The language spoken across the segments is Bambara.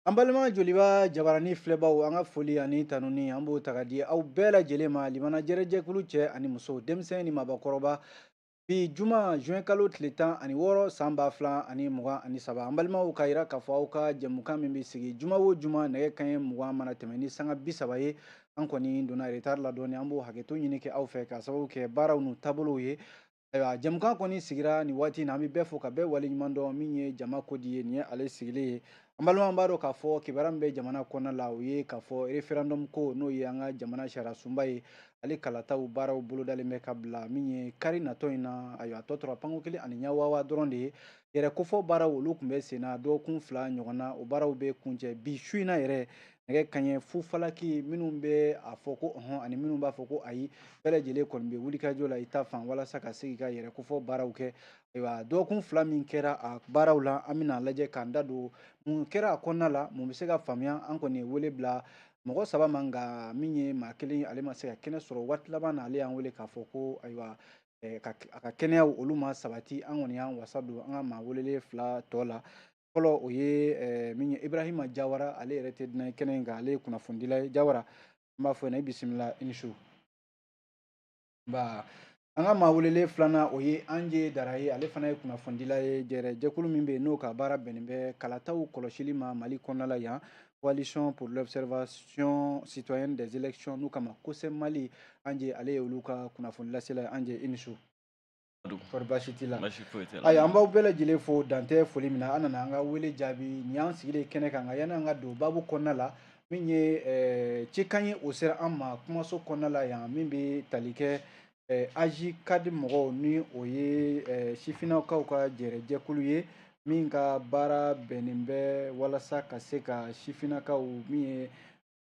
An balima Joliba jabarani filɛbaw, an ka foli ani tanuni, an b'o ta ka di aw bɛɛ lajɛlen ma. Limana jɛrɛjɛkulu, cɛ ani muso, denmisɛn ni mabakɔrɔba, bi juma, juin kalo tile 16, san 2023, an balimaw, ka yira k'a fɔ aw ka jɛmukan min bɛ sigi juma o juma, nɛgɛ kanɲɛ 20 mana tɛmɛ ni sanga 30 ye, an kɔni donna retard la dɔɔni. An b'o hakɛto ɲini kɛ aw fɛ, ka sababu kɛ baaraw n'u taabolow ye. Ayiwa, jɛmukan kɔni sigira nin waati in na. An bɛ bɛɛ fo ka bɛɛ waleɲuman dɔn. Min ye jama ko di ye, nin ye ale sigilen ye. An balima, b'a dɔn k'a fɔ kibaruya min bɛ jamana kɔnɔna la, o ye k'a fɔ référendum ko, n'o ye an ka jamana sariya sunba ye, ale kalataw baaraw bolodalen bɛ ka bila min ye kari natɔ in na. Ayiwa, a tɔ tora panko kelen ani ɲɛwawa dɔrɔn de ye. Yɛrɛ kofɔ baaraw, olu tun bɛ sen na dɔgɔkun 2 ɲɔgɔn na. O baaraw bɛ kuncɛ bi su in na yɛrɛ, nɛgɛ kanɲɛ fu falaki. Minnu bɛ a fɔ ko ɔhɔn ani minnu b'a fɔ ko ayi, bɛɛ lajɛlen kɔni bɛ wulikajɔ la i ta fan walasa ka se k'i ka yɛrɛ kofɔ baaraw kɛ. Ayiwa, dɔgɔkun 2 min kɛra a baaraw la, an bɛna lajɛ k'an da don mun kɛra a kɔnɔna la, mun bɛ se ka faamuya. An kɔni ye wele bila mɔgɔ saba ma, nka min ye maa kelen, ale ma se ka kɛnɛ sɔrɔ waati laban na. Ale y'an wele k'a fɔ ko ayiwa, a ka kɛnɛyaw olu ma sabati. An kɔni y'an wasa don an ka maa welelen fila tɔ la. Fɔlɔ, o ye min ye Ibrahima Jawara. Ale yɛrɛ tɛ dunan ye kɛnɛ in kan, ale ye kunnafonidila ye. Jawara, n b'a fɔ ɲɛna, i bisimila, i ni su. Nba, an ka maa welelen filanan, o ye Anje Dara ye. Ale fana ye kunnafonidila ye. Jɛrɛ jɛkulu min bɛ yen, n'o ka baara bɛnnen bɛ kalataw kɔlɔsili ma Mali kɔnɔna la yan, Coalition pour l'observation citoyenne des élections, n'u kama COSEM Mali, Anje, ale ye olu ka kunnafoni lasela ye. Anje, i ni su. Kɔri baasi t'i la? Baasi foyi tɛ la. Ayiwa, an b'aw bɛɛ lajɛlen fo, dan tɛ foli min na. An nana an ka wele jaabi, nin y'an sigilen kɛnɛ kan. Nka yanni an ka don baabu kɔnɔna la, min ye cikan ye, o sera an ma kumaso kɔnɔna la yan, min bɛ tali kɛ AJCAD mɔgɔw, ni o ye sifinnakaw ka jɛrɛjɛkulu ye, min ka baara bɛnnen bɛ walasa ka se ka sifinnakaw min ye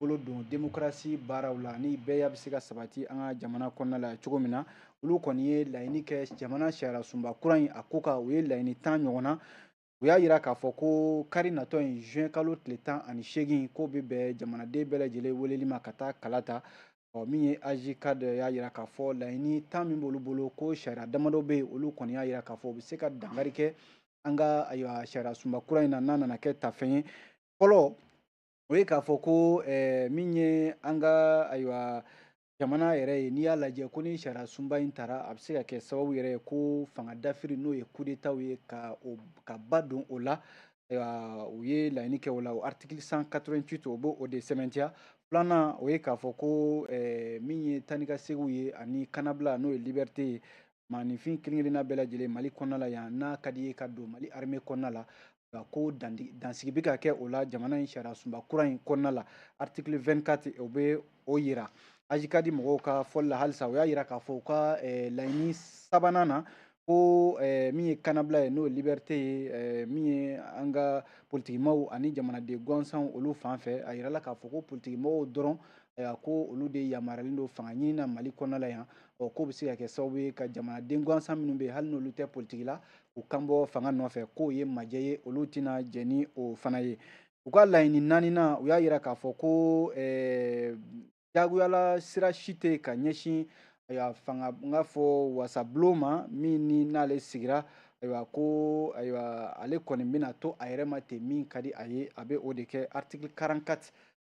bolo don démocratie baaraw la, ni bɛɛ bɛ se ka sabati an ka jamana kɔnɔna la cogo min na. Olu kɔni ye laɲini kɛ jamana sariya sunba kura in a ko kan. U ye laɲini 10 ɲɔgɔn na. U y'a yira k'a fɔ ko kari natɔ in, juin kalo tile 18, k'o bɛ bɛn jamanaden bɛɛ lajɛlen weleli ma ka taa kala ta. Ɔ, min ye AJCAD y'a yira k'a fɔ laɲini 10 min b'olu bolo, ko sariya damadɔ bɛ yen, olu kɔni y'a yira k'a fɔ u bɛ se ka dankari kɛ an ka, ayiwa, sariya sunba kura in na, n'a nana kɛ tafɛn ye. Fɔlɔ, o ye k'a fɔ ko min ye an ka, ayiwa, jamana yɛrɛ ye, n'i y'a lajɛ ko ni sariya sunba in tara, a bɛ se ka kɛ sababu yɛrɛ ye ko fanga dafiri, n'o ye coup d'état ye, ka o ka ba don o la. Ayiwa, u ye laɲini kɛ o la, o article 188, o b'o de sɛmɛntiya. Filanan, o ye k'a fɔ ko min ye taa ni ka seginw ye ani kanabila, n'o ye liberté ye, maaninfin kelen kelenna bɛɛ lajɛlen Mali kɔnɔna la yan, n'a ka di ye ka don Mali armée kɔnɔna la, ko dansigi bɛ ka kɛ o la jamana in sariya sunba kura in kɔnɔna la, article 24, o bɛ o yira. AJCAD mɔgɔw ka fɔli la halisa, o y'a yira k'a fɔ u ka laɲini sabanan na, ko min ye kanabila ye, n'o ye liberté ye, min ye an ka politikimaaw ani jamanaden gansanw olu fan fɛ, a yirala k'a fɔ ko politikimɔgɔw dɔrɔn, ayiwa, ko olu de yamaruyalen don fanga ɲini na Mali kɔnɔna la yan. Ɔ, k'o bɛ se ka kɛ sababu ye ka jamanaden gansan minnu bɛ yen, hali n'olu tɛ politiki la, u kan bɔ fanga nɔfɛ, k'o ye majɛ ye, olu tɛna jɛn ni o fana ye. U ka laɲini naaninan, u y'a yira k'a fɔ ko jagoyala sira si tɛ ka ɲɛsin, ayiwa, fanga, n k'a fɔ wasabulon ma, min ni n'ale sigira, ayiwa, ko ayiwa, ale kɔni bɛna to a yɛrɛ ma ten, min ka di a ye, a bɛ o de kɛ, article 44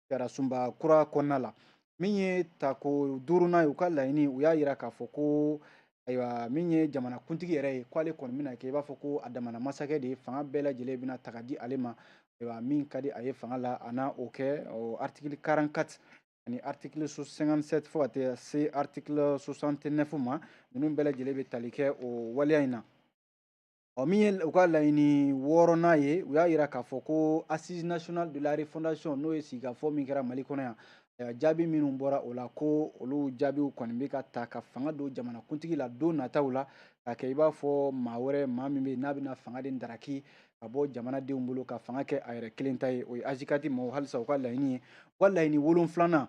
sariya sunba kura kɔnɔna la. Min ye tako duurunan ye, u ka laɲini, u y'a yira k'a fɔ ko ayiwa, min ye jamanakuntigi yɛrɛ ye, k'ale kɔni bɛna kɛ i b'a fɔ ko a damana masakɛ de ye, fanga bɛɛ lajɛlen bɛna ta ka di ale ma. Ayiwa, min ka di a ye fanga la, a n'a o kɛ, o article 44 ani article 57 fo ka taa se article 69 ma, ninnu bɛɛ lajɛlen bɛ tali kɛ o waleya in na. Ɔ, min ye u ka laɲini wɔɔrɔnan ye, u y'a yira k'a fɔ ko Assise nationale de la refondation, n'o ye sigikafɔ min kɛra Mali kɔnɔ yan, jaabi minnu bɔra o la, ko olu jaabiw kɔni bɛ ka ta ka fanga don jamanakuntigi la don nataw la, k'a kɛ i b'a fɔ maa wɛrɛ, maa min bɛ yen n'a bɛna fanga de daraki ka bɔ jamanadenw bolo ka fanga kɛ a yɛrɛ kelen ta ye. O ye AJCAD mɔgɔw halisa u ka laɲini ye. U ka laɲini wolonfilanan,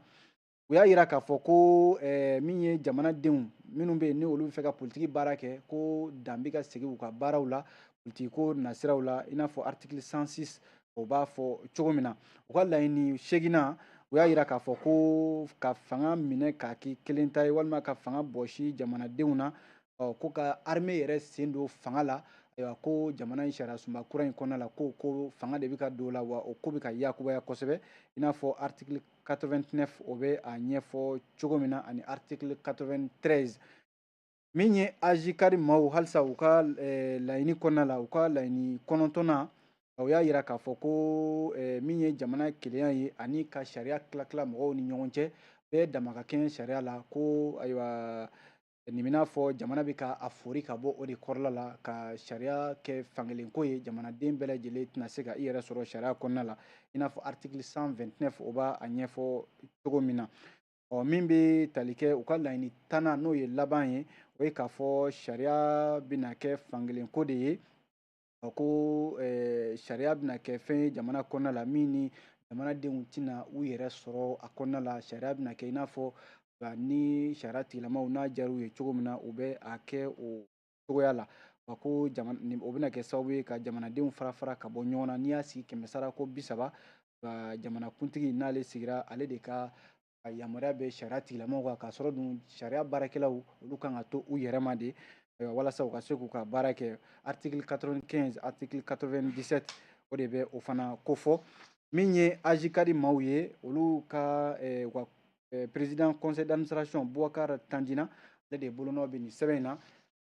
u y'a yira k'a fɔ ko min ye jamanadenw minnu bɛ yen, ni olu bɛ fɛ ka politiki baara kɛ, ko dan bɛ ka segin u ka baaraw la politiki ko nasiraw la, i n'a fɔ article 106, o b'a fɔ cogo min na. U ka laɲini seginnan, u y'a yira k'a fɔ ko ka fanga minɛ k'a kɛ kelen ta ye, walima ka fanga bɔsi jamanadenw na, ɔ, ko ka armée yɛrɛ sen don fanga la. Ayiwa, ko jamana in sariya sunba kura in kɔnɔna la, ko fanga de bɛ ka don o la, wa o ko bɛ ka yakubaya kosɛbɛ, i n'a fɔ article 89 o bɛ a ɲɛfɔ cogo min na, ani article 93. Min ye AJCAD maaw, halisa u ka laɲini kɔnɔna la, u ka laɲini 9nan, o y'a yira k'a fɔ ko min ye jamana kelenya ye ani ka sariya tila-tila mɔgɔw ni ɲɔgɔn cɛ, bɛɛ dama ka kɛɲɛ sariya la, ko ayiwa, nin bɛna fɔ jamana bɛ ka a fori ka bɔ o de kɔrɔla la, ka sariya kɛ fankelenko ye, jamanaden bɛɛ lajɛlen tɛna se ka i yɛrɛ sɔrɔ sariya kɔnɔna la, i n'a fɔ article 129 o b'a a ɲɛfɔ cogo min na. Ɔ, min bɛ tali kɛ u ka laɲini 10nan, n'o ye laban ye, o ye k'a fɔ sariya bɛna kɛ fankelenko de ye. Ɔ, ko sariya bɛna kɛ fɛn ye jamana kɔnɔna la min ni jamanadenw tɛna u yɛrɛ sɔrɔ a kɔnɔna la. Sariya bɛna kɛ i n'a fɔ ni sariya tigilamaw n'a diyar'u ye cogo min na, u bɛ a kɛ o cogoya la. Wa ko o bɛna kɛ sababu ye ka jamanadenw fara fara ka bɔ ɲɔgɔn na. N'i y'a sigi kɛmɛ sara ko 30, jamanakuntigi n'ale sigira, ale de ka yamaruya bɛ sariya tigilamaw kan, k'a sɔrɔ dun sariya baarakɛlaw olu kan ka to u yɛrɛ ma de, walasa u ka se k'u ka baara kɛ. Article 95, article 97, o de bɛ o fana kofɔ. Min ye AJCAD maaw ye, olu ka u ka président conseil d'administration Boubacar Tandina, ale de bolonɔ bɛ nin sɛbɛn in na.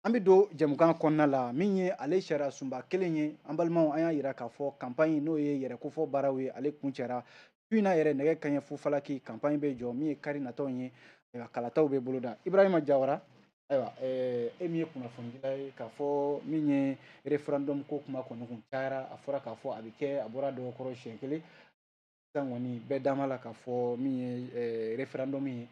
An bɛ don jɛmukan kɔnɔna la. Min ye ale sariya sunba kelen ye, an balimaw, an y'a yira k'a fɔ campagne, n'o ye yɛrɛ kofɔ baaraw ye, ale kuncɛra su in na yɛrɛ nɛgɛ kanɲɛ fu falaki. Campagne bɛ jɔ min ye kari natɔ ye, ayiwa, kalataw bɛ boloda. Ibrahima Jawara, ayiwa, e min ye kunnafonidila ye, k'a fɔ min ye référendum ko kuma kɔni kun cayara, a fɔra k'a fɔ a bɛ kɛ, a bɔra dɔgɔkɔrɔ siɲɛ kelen. Sisan kɔni bɛɛ dama la k'a fɔ min ye référendum ye,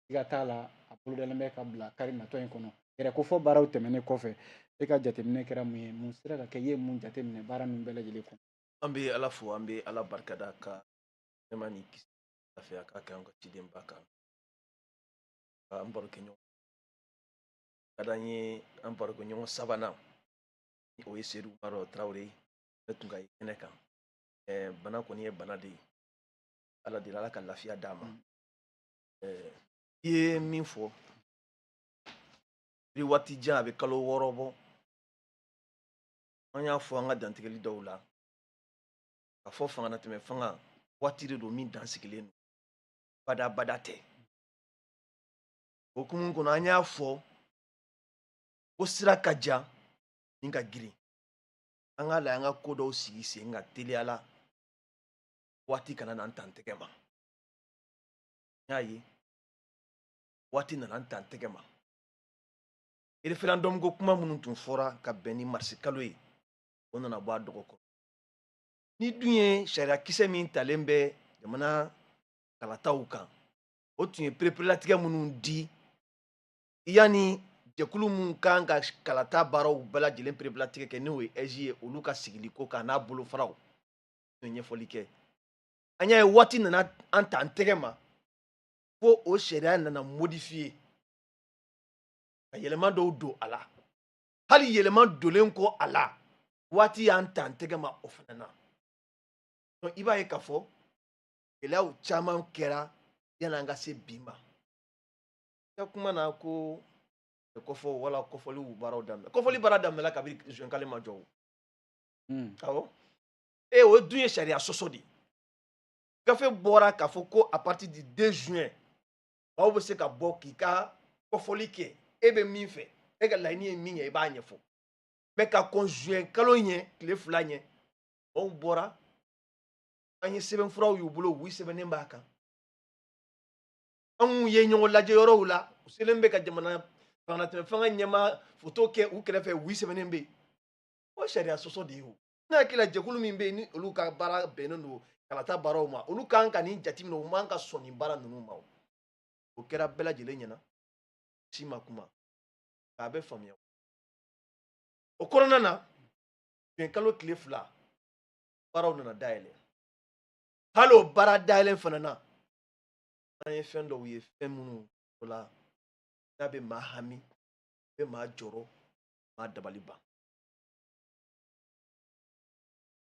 siga t'a la, a bolodalen bɛ ka bila kari natɔ in kɔnɔ. Yɛrɛ kofɔ baaraw tɛmɛnen kɔfɛ, e ka jateminɛ kɛra mun ye? Mun sera ka kɛ? I ye mun jateminɛ baara ninnu bɛɛ lajɛlen kɔnɔ? An bɛ Ala fo, an bɛ Ala barikada, ka nɛɛma ni kisi lafiya k'a kɛ an ka cidenba kan. An barokɛɲɔgɔn ka d'an ye, an barokɛɲɔgɔn sabanan, o ye Seydou Umaru Tarawele, ne tun ka ye kɛnɛ kan. Bana kɔni ye bana de ye, Ala deli, Ala ka lafiya d'a ma. I ye min fɔ bi, waati jan, a bɛ kalo 6 bɔ, an y'a fɔ an ka dantigɛli dɔw la k'a fɔ fanganatɛmɛ fanga waati de don min dan sigilen don, badabada tɛ. O hukumu kɔnɔ, an y'a fɔ ko sira ka jan ni ka girin, an k'a lajɛ an ka ko dɔw sigi sen kan teliya la, waati kana n'an tan tɛgɛ ma. N y'a ye waati nana an tan tɛgɛ ma. Référendum ko kuma minnu tun fɔra ka bɛn ni marisi kalo ye, o nana bɔ a dɔgɔkɔrɔ. Ni dun ye sariyakisɛ min talen bɛ jamana kalataw kan, o tun ye pereperelatigɛ minnu di yanni jɛkulu min kan ka kalata baaraw bɛɛ lajɛlen pereperelatigɛ kɛ, n'o ye AIGE ye, olu ka sigili ko kan n'a bolofaraw ye ɲɛfɔli kɛ. An y'a ye waati nana an ta an tɛgɛ ma fo o sariya nana modifier ka yɛlɛma dɔw don a la. Hali yɛlɛma donlen kɔ a la, waati y'an ta an tɛgɛ ma o fana na. Donc i b'a ye k'a fɔ gɛlɛyaw caman kɛra yanni an ka se bi ma. I ka kuma na ko kɔfɔ wala kɔfɔliw baaraw daminɛ, kɔfɔli baara daminɛla kabini juin kalo ma jɔ o. Awɔ, e o dun ye sariya sɔsɔ de ye. Gafe bɔra k'a fɔ ko à partir du 2 juin, maaw bɛ se ka bɔ k'i ka kɔfɔli kɛ, e bɛ min fɛ, e ka laɲini ye min ye, i b'a ɲɛfɔ. Mais ka kɔn juin kalo ɲɛ tile 2 ɲɛ, maaw bɔra, an ye sɛbɛnfuraw y'u bolo, oui sɛbɛnnen b'a kan. Anw ye ɲɔgɔn lajɛ yɔrɔw la, u selen bɛ ka jamana fangatɛmɛ fanga ɲɛmaa foto kɛ u kɛrɛfɛ, oui sɛbɛnnen bɛ yen. O sariya sɔsɔ de ye o. Ne hakili la, jɛkulu min bɛ yen ni olu ka baara bɛnnen don kalata baaraw ma, olu kan ka nin jateminɛ, u man ka sɔn nin baara ninnu ma. O kɛra bɛɛ lajɛlen ɲɛna, si ma kuma k'a bɛ faamuya. O kɔnɔna na, juin kalo tile 2, baaraw nana dayɛlɛ. Hali o baara dayɛlɛ fana na, an ye fɛn dɔw ye, fɛn minnu la n'a bɛ maa hami, bɛ maa jɔrɔ, maa dabali ban.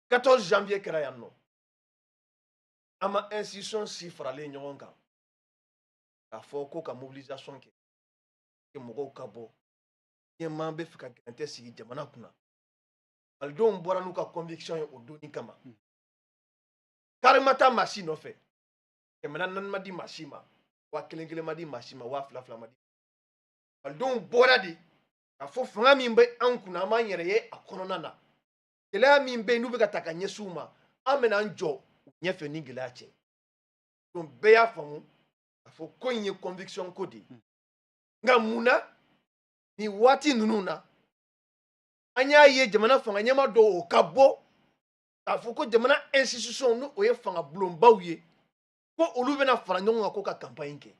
14 janvier kɛra yan nɔ, an ma institution si faralen ɲɔgɔn kan k'a fɔ ko ka mobilisation kɛ, mɔgɔw ka bɔ, ɲɛmaa bɛ fɛ ka gɛrɛntɛ sigi jamana kunna. Malidenw bɔra n'u ka conviction ye o donni kama. Kari ma taa maa si nɔfɛ, 400 ma di maa si ma, 1000 kelen ma di maa si ma, 2000 fila ma di. Malidenw bɔra de k'a fɔ fanga min bɛ anw kunna, an b'an yɛrɛ ye a kɔnɔna na. Gɛlɛya min bɛ yen n'u bɛ ka ta ka ɲɛsin u ma, an bɛna an jɔ u ɲɛfɛ ni gɛlɛya cɛ. Donc bɛɛ y'a faamu k'a fɔ ko in ye conviction ko de ye. Nka mun na nin waati ninnu na an y'a ye jamana fanga ɲɛma dɔw o ka bɔ k'a fɔ ko jamana institution, n'o o ye fanga bulonbaw ye, ko olu bɛna fara ɲɔgɔn kan ko ka campagne kɛ?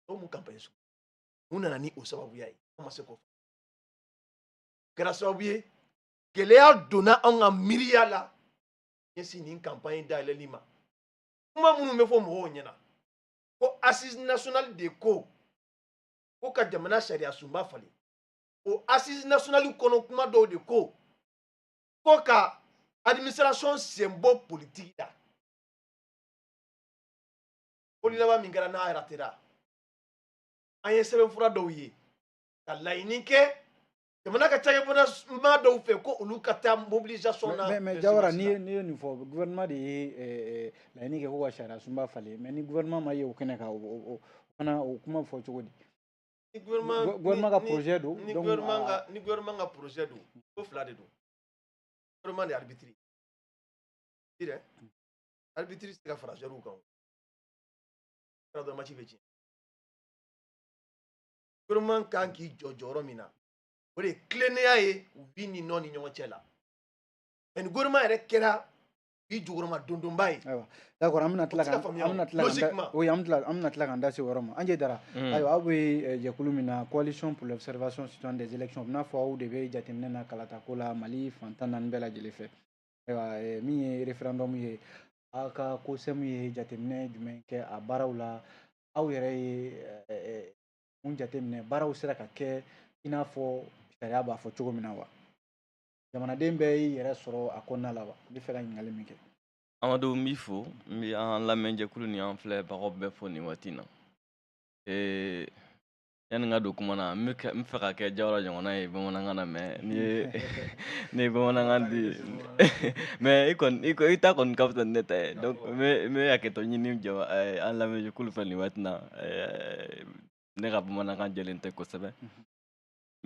O mun campagne sugu? Mun nana ni o sababuya ye? An ma se k'o fɔ. Kɛra sababu ye, gɛlɛya donna anw ka miiriya la ɲɛsin nin campagne dayɛlɛli ma. Kuma minnu bɛ fɔ mɔgɔw ɲɛna ko assise nationale de ko ka jamana sariya sunba falen, o assise nationale kɔnɔ kuma dɔw de ko ka administration sen bɔ politique la. Foli laban min kɛra n'a ratera, an ye sɛbɛnfura dɔw ye ka laɲini kɛ jamana ka cakɛbɔnna dɔw fɛ ko olu ka taa mobilisation na. Mais Jawara, n'i ye nin fɔ, gouvernement de ye laɲini kɛ ko ka sariya sunba falen. Mais ni gouvernement ma ye o kɛnɛ kan, o fana o kuma fɔ cogo di? Ni gouvernement Gouvernement ka projet don. Ni gouvernement ka, ni gouvernement ka projet don, ko fila de don. Gouvernement de arbitre dɛ, arbitre tɛ se ka fara joueur kan. O kɛra dɔrɔn, match bɛ tiɲɛ. Gouvernement kan k'i jɔ jɔyɔrɔ min na, o de ye tilennenya ye u bi ni nɔ ni ɲɔgɔn cɛ la. Mais ni gouvernement yɛrɛ kɛra bi jukɔrɔma dondonba ye. Ayiwa, d'accord, an bɛna tila O tɛ se ka ka faamuya an bɛna tila k'an da logiquement. Oui, an bɛna tila k'an da se o yɔrɔ ma. An jɛ Dara. Ayiwa, aw bɛ jɛkulu min na, Coalition pour l'observation citoyenne des élections, o bɛ n'a fɔ aw de bɛ jateminɛ na kalatako la Mali fan 14 bɛɛ lajɛlen fɛ. Ayiwa, min ye référendum ye, aw ka COSEM ye jateminɛ jumɛn kɛ a baaraw la? Aw yɛrɛ ye mun jateminɛ? Baaraw sera ka kɛ i n'a fɔ sariya b'a fɔ cogo min na wa? Jamanaden bɛɛ y'i yɛrɛ sɔrɔ a kɔnɔna la wa? N bɛ fɛ ka ɲininkali min kɛ. Amadu, n b'i fo, n bɛ an lamɛnjɛkulu ni an filɛbagaw bɛɛ fo nin waati in na. Yanni n ka don kuma na, n bɛ fɛ ka kɛ Jawara ɲɔgɔnna ye bamanankan na, mais n'i ye bamanankan di, mais i kɔni i ta kɔni ka fisa ni ne ta ye. Donc n bɛ hakɛto ɲini jama an lamɛnjɛkulu fɛ nin waati in na. Ne ka bamanankan jɛlen tɛ kosɛbɛ.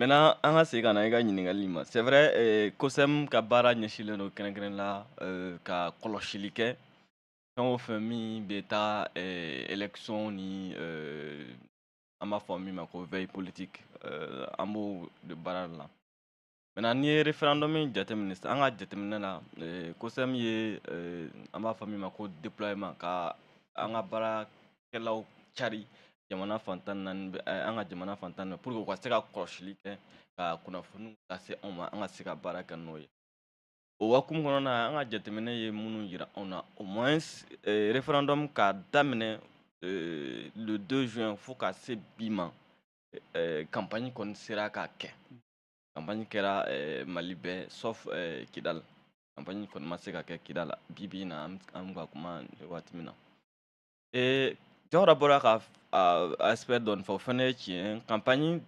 Maintenant, an ka segin ka na i ka ɲininkali ma. C'est vrai, COSEM ka baara ɲɛsinlen don kɛrɛnkɛrɛn la ka kɔlɔsili kɛ fɛn o fɛn min bɛ taa élection ni an b'a fɔ min ma ko veille politique, an b'o de baara la. Maintenant, n'i ye référendum jateminɛ sisan, an ka jateminɛ la, COSEM ye an b'a fɔ min ma ko déploiement, ka an ka baarakɛlaw cari jamana fan 14 bɛɛ, an ka jamana fan 14 pour que u ka se ka kɔlɔsili kɛ ka kunnafoniw lase anw ma, an ka se ka baara kɛ n'o ye. O hukumu kɔnɔna na, an ka jateminɛ ye minnu yira anw na, au moins référendum k'a daminɛ le 2 juin fo ka se bi ma, campagne kɔni sera ka kɛ. Campagne kɛra Mali bɛɛ sauf Kidal. Campagne kɔni ma se ka kɛ Kidal bi bi in na, an bɛ ka kuma waati min na. Jawara bɔra ka aspect dɔɔni fɔ, o fana ye tiɲɛ ye. Campagne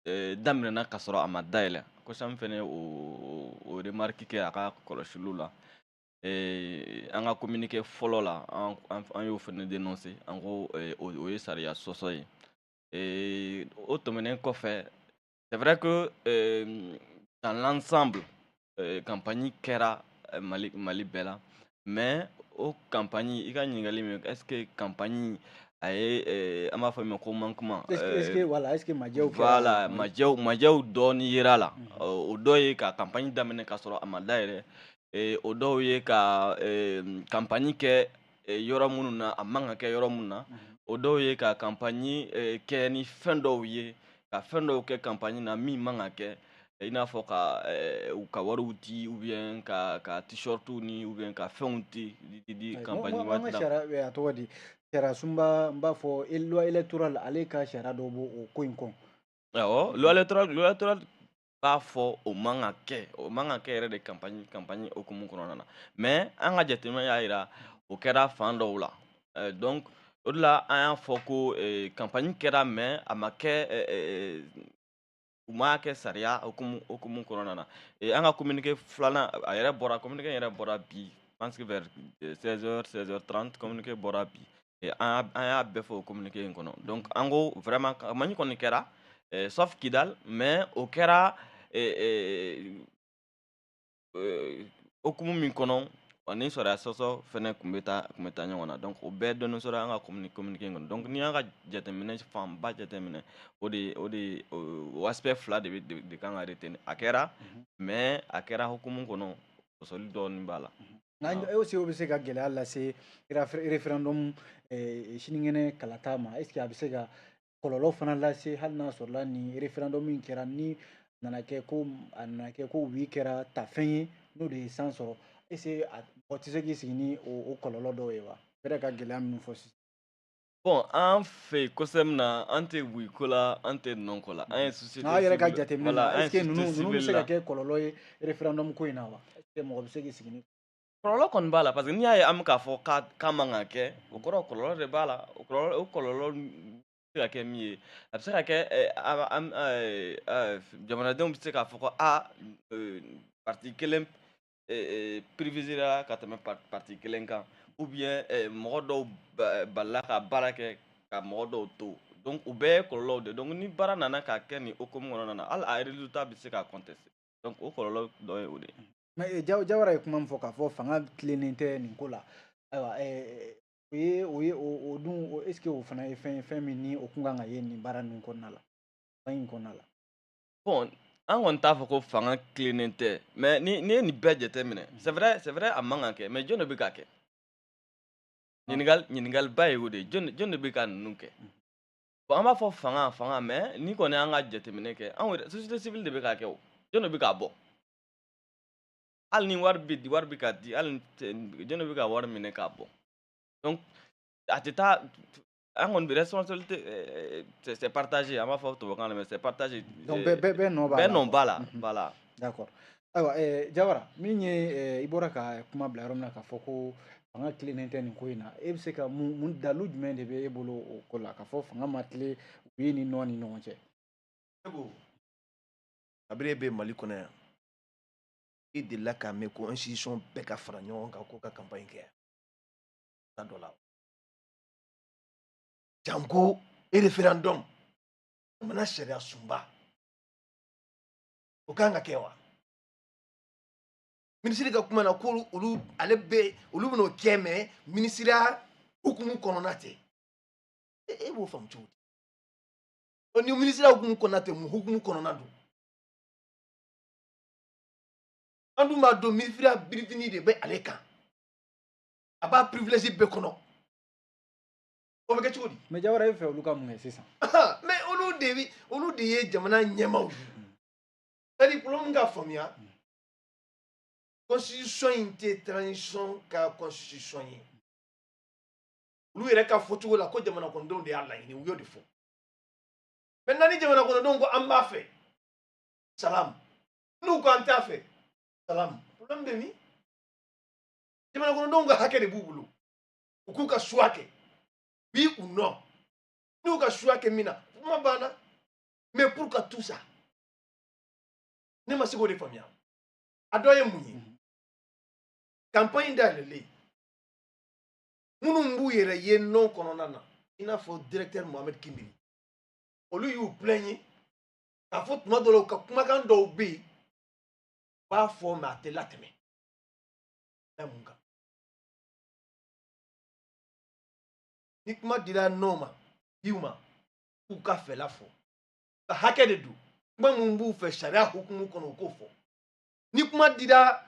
daminɛna ka sɔrɔ a ma dayɛlɛ. COSEM fana o remarque kɛ a ka kɔlɔsiliw la. An ka communiqué fɔlɔ la, an y'o fana dénoncer, an ko o ye sariya sɔsɔ ye. O tɛmɛnen kɔfɛ, c'est vrai que dans l'ensemble campagne kɛra Mali bɛɛ la, mais o campagne, i ka ɲininkali min, est ce que campagne a ye an b'a fɔ min ma ko manquement. Est-ce que voilà, est-ce que majɛw kɛra? Voilà, majɛw dɔɔni yera la. O dɔ ye ka campagne daminɛ ka sɔrɔ a ma dayɛlɛ. O dɔw ye ka campagne kɛ yɔrɔ minnu na a man ka kɛ yɔrɔ minnu na. O dɔw ye ka campagne kɛ ni fɛn dɔw ye, ka fɛn dɔw kɛ campagne na min man ka kɛ, i n'a fɔ ka u ka wariw di ou bien ka t-shirt ni ou bien ka fɛnw di campagne waati la. An ka sariya, a tɔgɔ di, sariya sunba, n b'a fɔ loi électorale, ale ka sariya dɔw b'o o ko in kɔn. Awɔ, loi électorale b'a fɔ o man ka kɛ, o man ka kɛ yɛrɛ de campagne hukumu kɔnɔna na. Mais an ka jateminɛ y'a yira o kɛra fan dɔw la. Donc o de la an y'a fɔ ko campagne kɛra, mais a ma kɛ U m'a kɛ sariya hukumu kɔnɔna na. An ka communiqué filanan, a yɛrɛ bɔra, communiqué yɛrɛ bɔra bi, pense que vers 16h, 16h30, communiqué bɔra bi. An y'a bɛɛ fɔ o communiqué in kɔnɔ. Donc an ko vraiment campagne kɔni kɛra, sauf Kidal, mais o kɛra hukumu min kɔnɔ, ani sariya sɔsɔ fɛnɛ kun bɛ taa ɲɔgɔn na. Donc o bɛɛ dɔnnen sɔrɔ an ka communiqué in kɔnɔ. Donc n'i y'an ka jateminɛ fanba jateminɛ, o de o aspect fila de bɛ de kan ka retenir. A kɛra, mais a kɛra hukumu kɔnɔ, sɔsɔli dɔɔnin b'a la. Nka aussi o bɛ se ka gɛlɛya lase référendum sinikɛnɛ kalata ma. Est ce que a bɛ se ka kɔlɔlɔ fana lase, hali n'a sɔrɔla nin référendum min kɛra, ni nana kɛ ko a nana kɛ ko oui kɛra tafɛn ye, n'o de ye san sɔrɔ, est ce que mɔgɔ tɛ se k'i sigi ni o kɔlɔlɔ dɔw ye wa? Bɛrɛ ka gɛlɛya minnu fɔ sisan. Bon, an fɛ yen kosɛbɛ na, an tɛ oui ko la, an tɛ non ko la. An ye société civile. An yɛrɛ ka jateminɛ na, est ce que ninnu bɛ se ka kɛ kɔlɔlɔ ye référendum ko in na wa? Est ce que mɔgɔ bɛ se k'i sigi ni kɔlɔlɔ kɔni b'a la? Parce que n'i y'a ye an bɛ k'a fɔ k'a man ka kɛ, o kɔrɔ kɔlɔlɔ de b'a la. O kɔlɔlɔ bɛ se ka kɛ min ye, a bɛ se ka kɛ jamanadenw bɛ se k'a fɔ ko a parti kelen privilégié ka tɛmɛ parti kelen kan, ou bien mɔgɔ dɔw balila ka baara kɛ ka mɔgɔ dɔw to. Donc o bɛɛ ye kɔlɔlɔw de. Donc ni baara nana k'a kɛ nin hukumu kɔnɔna na, hali a résultat bɛ se ka contester. Donc o kɔlɔlɔ dɔ ye o de ye. Mais Jawara ye kuma min fɔ k'a fɔ fanga tilennen tɛ nin ko la, ayiwa, o ye o dun, est ce que o fana ye fɛn ye, fɛn min ni o kun kan ka ye nin baara ninnu kɔnɔna la, fɛn in kɔnɔna la? Bon, an kɔni t'a fɔ ko fanga tilennen tɛ, mais ni ye nin bɛɛ jateminɛ, c'est vrai a man ka kɛ, mais jɔn de bɛ k'a kɛ? Ɲininkaliba ye o de ye, jɔn de bɛ ka ninnu kɛ? Bon, an b'a fɔ fanga, mais ni kɔni y'an ka jateminɛ kɛ, anw yɛrɛ société civile de bɛ k'a kɛ o, jɔn de bɛ k'a bɔ? Hali ni wari bɛ ka di, hali jɔn de bɛ ka wari minɛ k'a bɔ? Donc a tɛ taa, an kɔni responsabilité c'est partagé, an b'a fɔ tubabukan na, mais c'est partagé. Donc bɛɛ nɔ b'a la. Bɛɛ nɔ b'a la, voilà. D'accord. Ayiwa, Jawara, min ye i bɔra ka kuma bila yɔrɔ min na k'a fɔ ko fanga tilennen tɛ nin ko in na, e bɛ se ka mun dalu jumɛn de bɛ e bolo o ko la k'a fɔ fanga ma tilen oui ni non ni ɲɔgɔn cɛ? Ne ko kabini e bɛ Mali kɔnɔ yan, i delila k'a mɛn ko institution bɛɛ ka fara ɲɔgɔn kan k'o ka campagne kɛ yan dɔ la, janko référendum, jamana sariya sunba, o kan ka kɛ wa? Minisiri ka kuma na ko olu ale bɛ olu bɛn'o kɛ, mais minisiriya hukumu kɔnɔna tɛ. E b'o faamu cogo di? Ni minisiriya hukumu kɔnɔna tɛ, mun hukumu kɔnɔna don? An dun b'a dɔn minisiriya birifini de bɛ ale kan, a b'a privilège bɛɛ kɔnɔ, o bɛ kɛ cogo di? Mais Jawara, e fɛ olu ka mun kɛ sisan? Mais olu de ye jamana ɲɛmaaw ye. C'est-à-dire problème min ka faamuya, constitution in tɛ transition ka constitution ye. Olu yɛrɛ ka fɔcogo la ko jamana kɔnɔdenw de y'a laɲini, u y'o de fɔ. Maintenant ni jamana kɔnɔdenw ko an b'a fɛ, salam. N'u ko an t'a fɛ, salam. Problème bɛ min? Jamana kɔnɔdenw ka hakɛ de b'u bolo, u k'u ka choix kɛ, oui ou non. N'u ka choix kɛ min na, kuma banna. Mais pourquoi tout ça? Ne ma se k'o de faamuya. A dɔ ye mun ye? Campagne dayɛlɛlen, minnu b'u yɛrɛ ye non kɔnɔna na, i n'a fɔ directeur Mohamed Kimbiri, olu y'u plaigner k'a fɔ tuma dɔ la u ka kumakan dɔw bɛ yen, u b'a fɔ mais a tɛ latɛmɛ. Da mun kan? Ni kuma dira non ma, oui ma, k'u ka fɛla fɔ, ka hakɛ de don, kuma mun b'u fɛ sariya hukumu kɔnɔ, u k'o fɔ. Ni kuma dira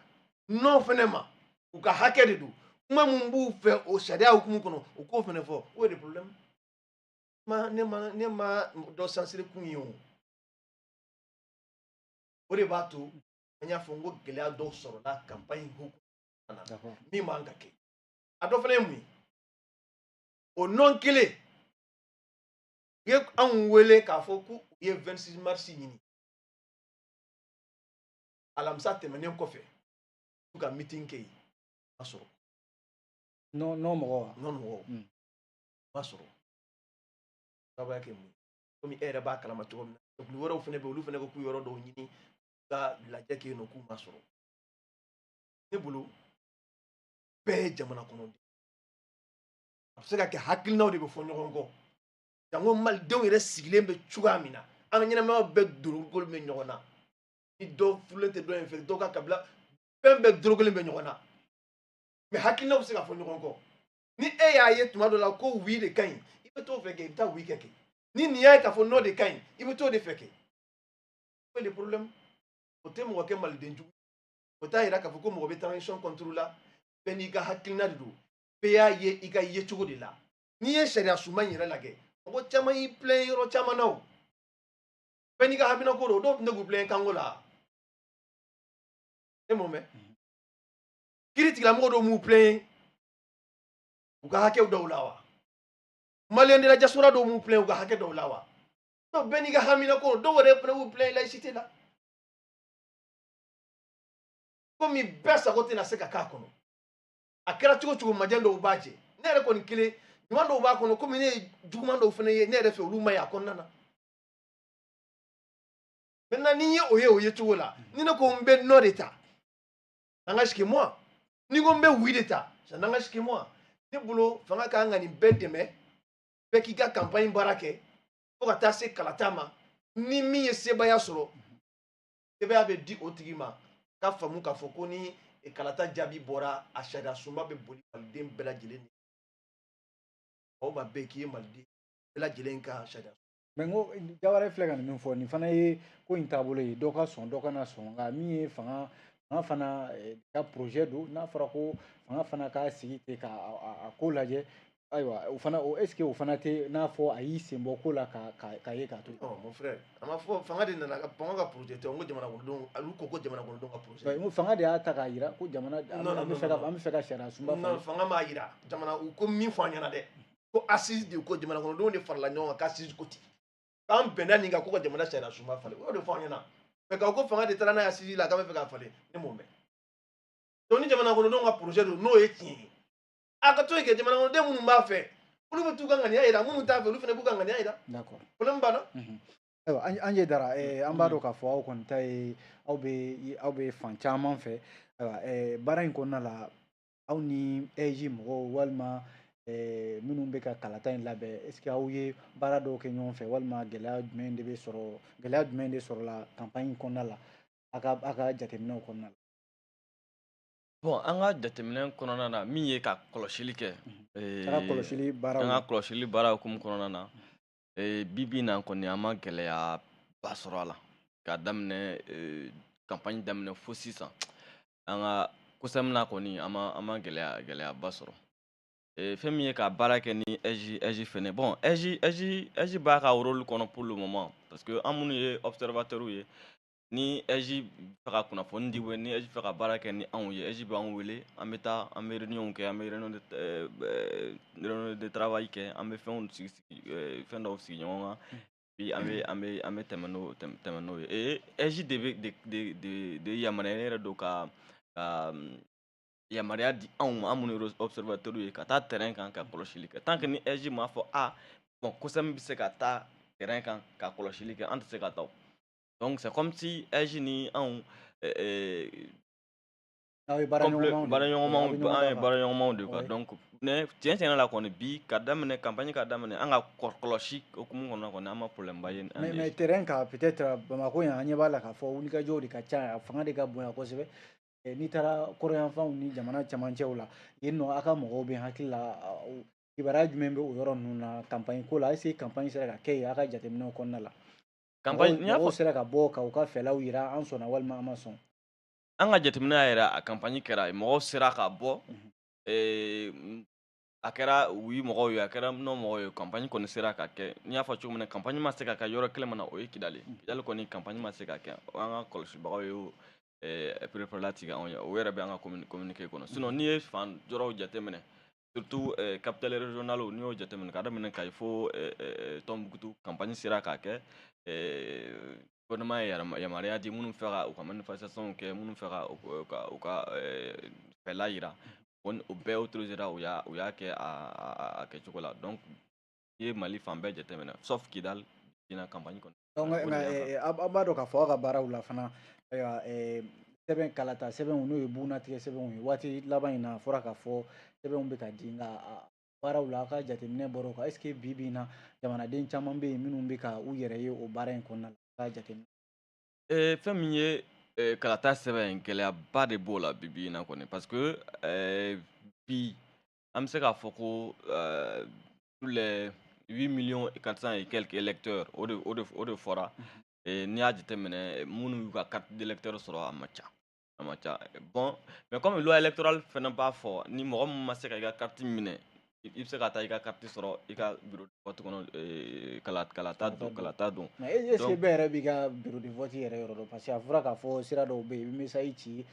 non fɛnɛ ma, u ka hakɛ de don, kuma mun b'u fɛ o sariya hukumu kɔnɔ, u k'o fɛnɛ fɔ. O de problème. Ne ma dɔ sansiri kun ye o. O de b'a to an y'a fɔ n ko gɛlɛya dɔw sɔrɔla campagne hukumu na min man ka kɛ. A dɔ fana ye mun ye? O non kelen, u ye anw wele k'a fɔ k'u ye 26 mars ɲini. Alamisa tɛmɛnen kɔfɛ, k'u ka meeting kɛ yen, o ma sɔrɔ. Non mɔgɔ wa? Non mɔgɔ. O ma sɔrɔ. Sababuya kɛ mun ye? Komi e yɛrɛ b'a kalama cogo min na, Jɛkulu wɛrɛw fana bɛ yen, olu fana ko k'u yɔrɔ dɔw ɲini ka lajɛ kɛ yen nɔ, k'u ma sɔrɔ. Ne bolo, bɛɛ ye jamana kɔnɔden. A bɛ se ka kɛ hakilinaw de bɛ fɔ ɲɔgɔn kɔ, jango malidenw yɛrɛ sigilen bɛ cogoya min na, an ka ɲɛnamaya bɛɛ dorogolo bɛ ɲɔgɔn na. Ni dɔ furulen tɛ dɔ in fɛ, dɔw ka kabila, fɛn bɛɛ dorogolen bɛ ɲɔgɔn na, mais hakilinaw bɛ se ka fɔ ɲɔgɔn kɔ. Ni e y'a ye tuma dɔ la ko oui de ka ɲi, i bɛ t'o fɛ kɛ, i bɛ taa oui kɛ. Ni nin y'a ye k'a fɔ non de ka ɲi, i bɛ t'o de fɛ kɛ. Le problème, o tɛ mɔgɔ kɛ maliden jugu, o t'a yira k'a fɔ ko mɔgɔ bɛ transition contre la. Bɛɛ n'i ka hakilina de don, bɛɛ y'a ye i ka yecogo de la. N'i ye sariya sunba in yɛrɛ lajɛ, mɔgɔ caman y'i plaint yɔrɔ caman na. O bɛɛ n'i ka hakilina ko don. Dɔw tun tɛ k'u plaint kanko la, e m'o mɛn? Kiiri tigilamɔgɔ dɔw m'u plaint u ka hakɛw dɔw la wa? Malien de la diaspora dɔw m'u plaint u ka hakɛ dɔw la wa? Donc bɛɛ n'i ka hamina ko. Dɔw yɛrɛ fana b'u plaint laïcité la. Komi bɛɛ sago tɛna se ka k'a kɔnɔ, a kɛra cogo cogo, majɛ dɔw b'a jɛ. Ne yɛrɛ kɔni kelen, ɲuman dɔw b'a kɔnɔ, komi ne ye juguman dɔw fana ye ne yɛrɛ fɛ, olu ma ɲi a kɔnɔna na. Maintenant, ni n ye o ye o ye cogo la, ni ne ko n bɛ non de ta, n'engage que moi. Ni ko n bɛ oui de ta, ça n'engage que moi. Ne bolo, fanga ka kan ka nin bɛɛ dɛmɛ, bɛɛ k'i ka campagne baara kɛ fo ka taa se kalata ma. Ni min ye sebaaya sɔrɔ, sebaaya bɛ di o tigi ma. Ka faamu k'a fɔ ko ni kalata jaabi bɔra, a sariya sunba bɛ boli maliden bɛɛ lajɛlen, o ma bɛɛ k'i ye maliden bɛɛ lajɛlen ka sariya. Mais n ko Jawara filɛ ka nin min fɔ, nin fana ye ko in taabolo ye. Dɔ ka sɔn, dɔ kana sɔn. Nka min ye fanga fana ka projet don, n'a fɔra ko fanga fana k'a sigi ten ka a ko lajɛ, ayiwa, o fana o est ce que o fana tɛ n'a fɔ a y'i sen bɔ ko la ka ye k'a to yen? Oh mon frère, a ma fɔ fanga de nana, fanga ka projet tɛ. N ko jamana kɔnɔdenw, olu ko ko jamana kɔnɔdenw ka projet. N ko fanga de y'a ta k'a yira ko jamana an bɛ fɛ ka an bɛ fɛ ka sariya sunba. Non, fanga m'a yira. Jamana, u ko min fɔ an ɲɛna dɛ, ko assise de, ko jamana kɔnɔdenw de farala ɲɔgɔn kan k'assise ko ten, k'an bɛnna nin kan ko ka jamana sariya sunba falen. O y'o de fɔ an ɲɛna. Mais k'aw ko fanga de taara n'a ye assise la k'an bɛ fɛ k'a falen, ne m'o mɛn. Donc ni jamana kɔnɔdenw ka projet don, n'o ye tiɲɛ ye, a ka to yen kɛ. Jamana kɔnɔden minnu b'a fɛ, olu bɛ t'u ka ŋaniya yira. Minnu t'a fɛ, olu fana b'u ka ŋaniya yira. Problème banna. Ayiwa, an ye Dara, an b'a dɔn k'a fɔ aw kɔni ta ye, aw bɛ fan caman fɛ. Ayiwa, baara in kɔnɔna la, aw ni AIGE mɔgɔw walima minnu bɛ ka kalata in labɛn, est ce que aw ye baara dɔw kɛ ɲɔgɔn fɛ, walima gɛlɛya jumɛn de bɛ sɔrɔ, gɛlɛya jumɛn de sɔrɔla campagne in kɔnɔna la, a ka jateminɛw kɔnɔna la? Bon, an ka jateminɛ kɔnɔna na, min ye ka kɔlɔsili kɛ, a ka kɔlɔsili baaraw, an ka kɔlɔsili baara hukumu kɔnɔna na, bi bi in na kɔni, an ma gɛlɛya ba sɔrɔ a la. K'a daminɛ campagne daminɛ fo sisan, an ka COSEM na kɔni, an ma gɛlɛyaba sɔrɔ. Fɛn min ye ka baara kɛ ni AIGE fɛnɛ, bon, AIGE b'a ka rôle kɔnɔ pour le moment, parce que an minnu ye observateurs ye, ni AIGE fɛ ka kunnafoni di, ni AIGE fɛ ka baara kɛ ni anw ye, AIGE b'an wele, an bɛ taa, an bɛ réunion kɛ, an bɛ réunion de travail kɛ, an bɛ fɛnw sigi sigi, fɛn dɔw sigi ɲɔgɔn kan, puis an bɛ tɛmɛ n'o ye. Et AIGE de bɛ de yamaruya yɛrɛ don ka yamaruya di anw ma, an minnu ye observateurs ye, ka taa terrain kan ka kɔlɔsili kɛ. Tant que ni AIGE m'a fɔ a bon, COSEM bɛ se ka taa terrain kan ka kɔlɔsili kɛ, an tɛ se ka taa o. Donc c'est comme si AIGE ni anw aw ye baaraɲɔgɔnmaw de baaraɲɔgɔnmaw, an ye baaraɲɔgɔnmaw de quoi. Donc ne tiɲɛ tiɲɛ la kɔni, bi ka daminɛ campagne ka daminɛ, an ka kɔlɔsi hukumu kɔnɔ kɔni, an ma problème ba ye. Mais terrain kan, peut-être Bamakɔ yan, an ɲɛ b'a la k'a fɔ wulikajɔw de ka ca, a fanga de ka bonya kosɛbɛ. N'i taara kɔrɔyanfanw ni jamana camancɛw la yen nɔ, aw ka mɔgɔw bɛ hakili la, kibaruya jumɛn bɛ o yɔrɔ ninnu na campagne ko la? Est ce que campagne sera ka kɛ yen aw ka jateminɛw kɔnɔna la? Campagne mɔgɔw sera ka bɔ ka u ka fɛlaw yira, an sɔnna walima an ma sɔn? An ka jateminɛ y'a yɛrɛ, a campagne kɛra, mɔgɔw sera ka bɔ. A kɛra oui mɔgɔw ye, a kɛra non mɔgɔw ye, campagne kɔni sera ka kɛ. N'i y'a fɔ cogo min na, campagne ma se ka kɛ yɔrɔ kelen min na, o ye Kidali. Kidali kɔni, campagne ma se ka kɛ. An ka kɔlɔsibagaw ye pereperelatigɛ anw ye, o yɛrɛ bɛ an ka communiqué kɔnɔ. Sinon n'i ye fan yɔrɔw jateminɛ, surtout capitale régionale, n'i y'o jateminɛ ka daminɛ Kayi fo Tɔnbukutu, campagne sera ka kɛ. Gouvernement ye yamaruya di minnu fɛ ka u ka manifestation kɛ, minnu fɛ ka u ka fɛla yira, o bɛɛ autorisé ra, u y'a kɛ a kɛcogo la. Donc n'i ye Mali fan bɛɛ jateminɛ, sauf Kidal, ɲinan campagne kɔni. Donc O de nka y'an kan. Aw b'a dɔn k'a fɔ aw ka baaraw la fana, ayiwa, sɛbɛn kalata sɛbɛnw, n'o ye bugunnatigɛ sɛbɛnw ye, waati laban in na, a fɔra k'a fɔ sɛbɛnw bɛ ka di. Nka a baaraw la, aw ka jateminɛ bɔra o kan, est ce que bi bi in na, jamanaden caman bɛ yen minnu bɛ ka u yɛrɛ ye o baara in kɔnɔna la, a ka jateminɛ? Fɛn min ye kalata sɛbɛn in, gɛlɛyaba de b'o la bi bi in na kɔni, parce que bi an bɛ se k'a fɔ ko sur les 8 millions 400 et quelques électeurs, o de fɔra. N'i y'a jateminɛ, minnu y'u ka carte d'électeur sɔrɔ, a ma ca, a ma ca. Bon, mais comme loi électorale fɛnɛ b'a fɔ, ni mɔgɔ min ma se ka i ka carte minɛ, i bɛ se ka taa i ka carte sɔrɔ i ka bureau de vote kɔnɔ, kalata don, kalata don. Mais est ce que bɛɛ yɛrɛ b'i ka bureau de vote yɛrɛ yɔrɔ dɔn? Parce que a fɔra k'a fɔ sira dɔw bɛ yen, i bɛ message ci,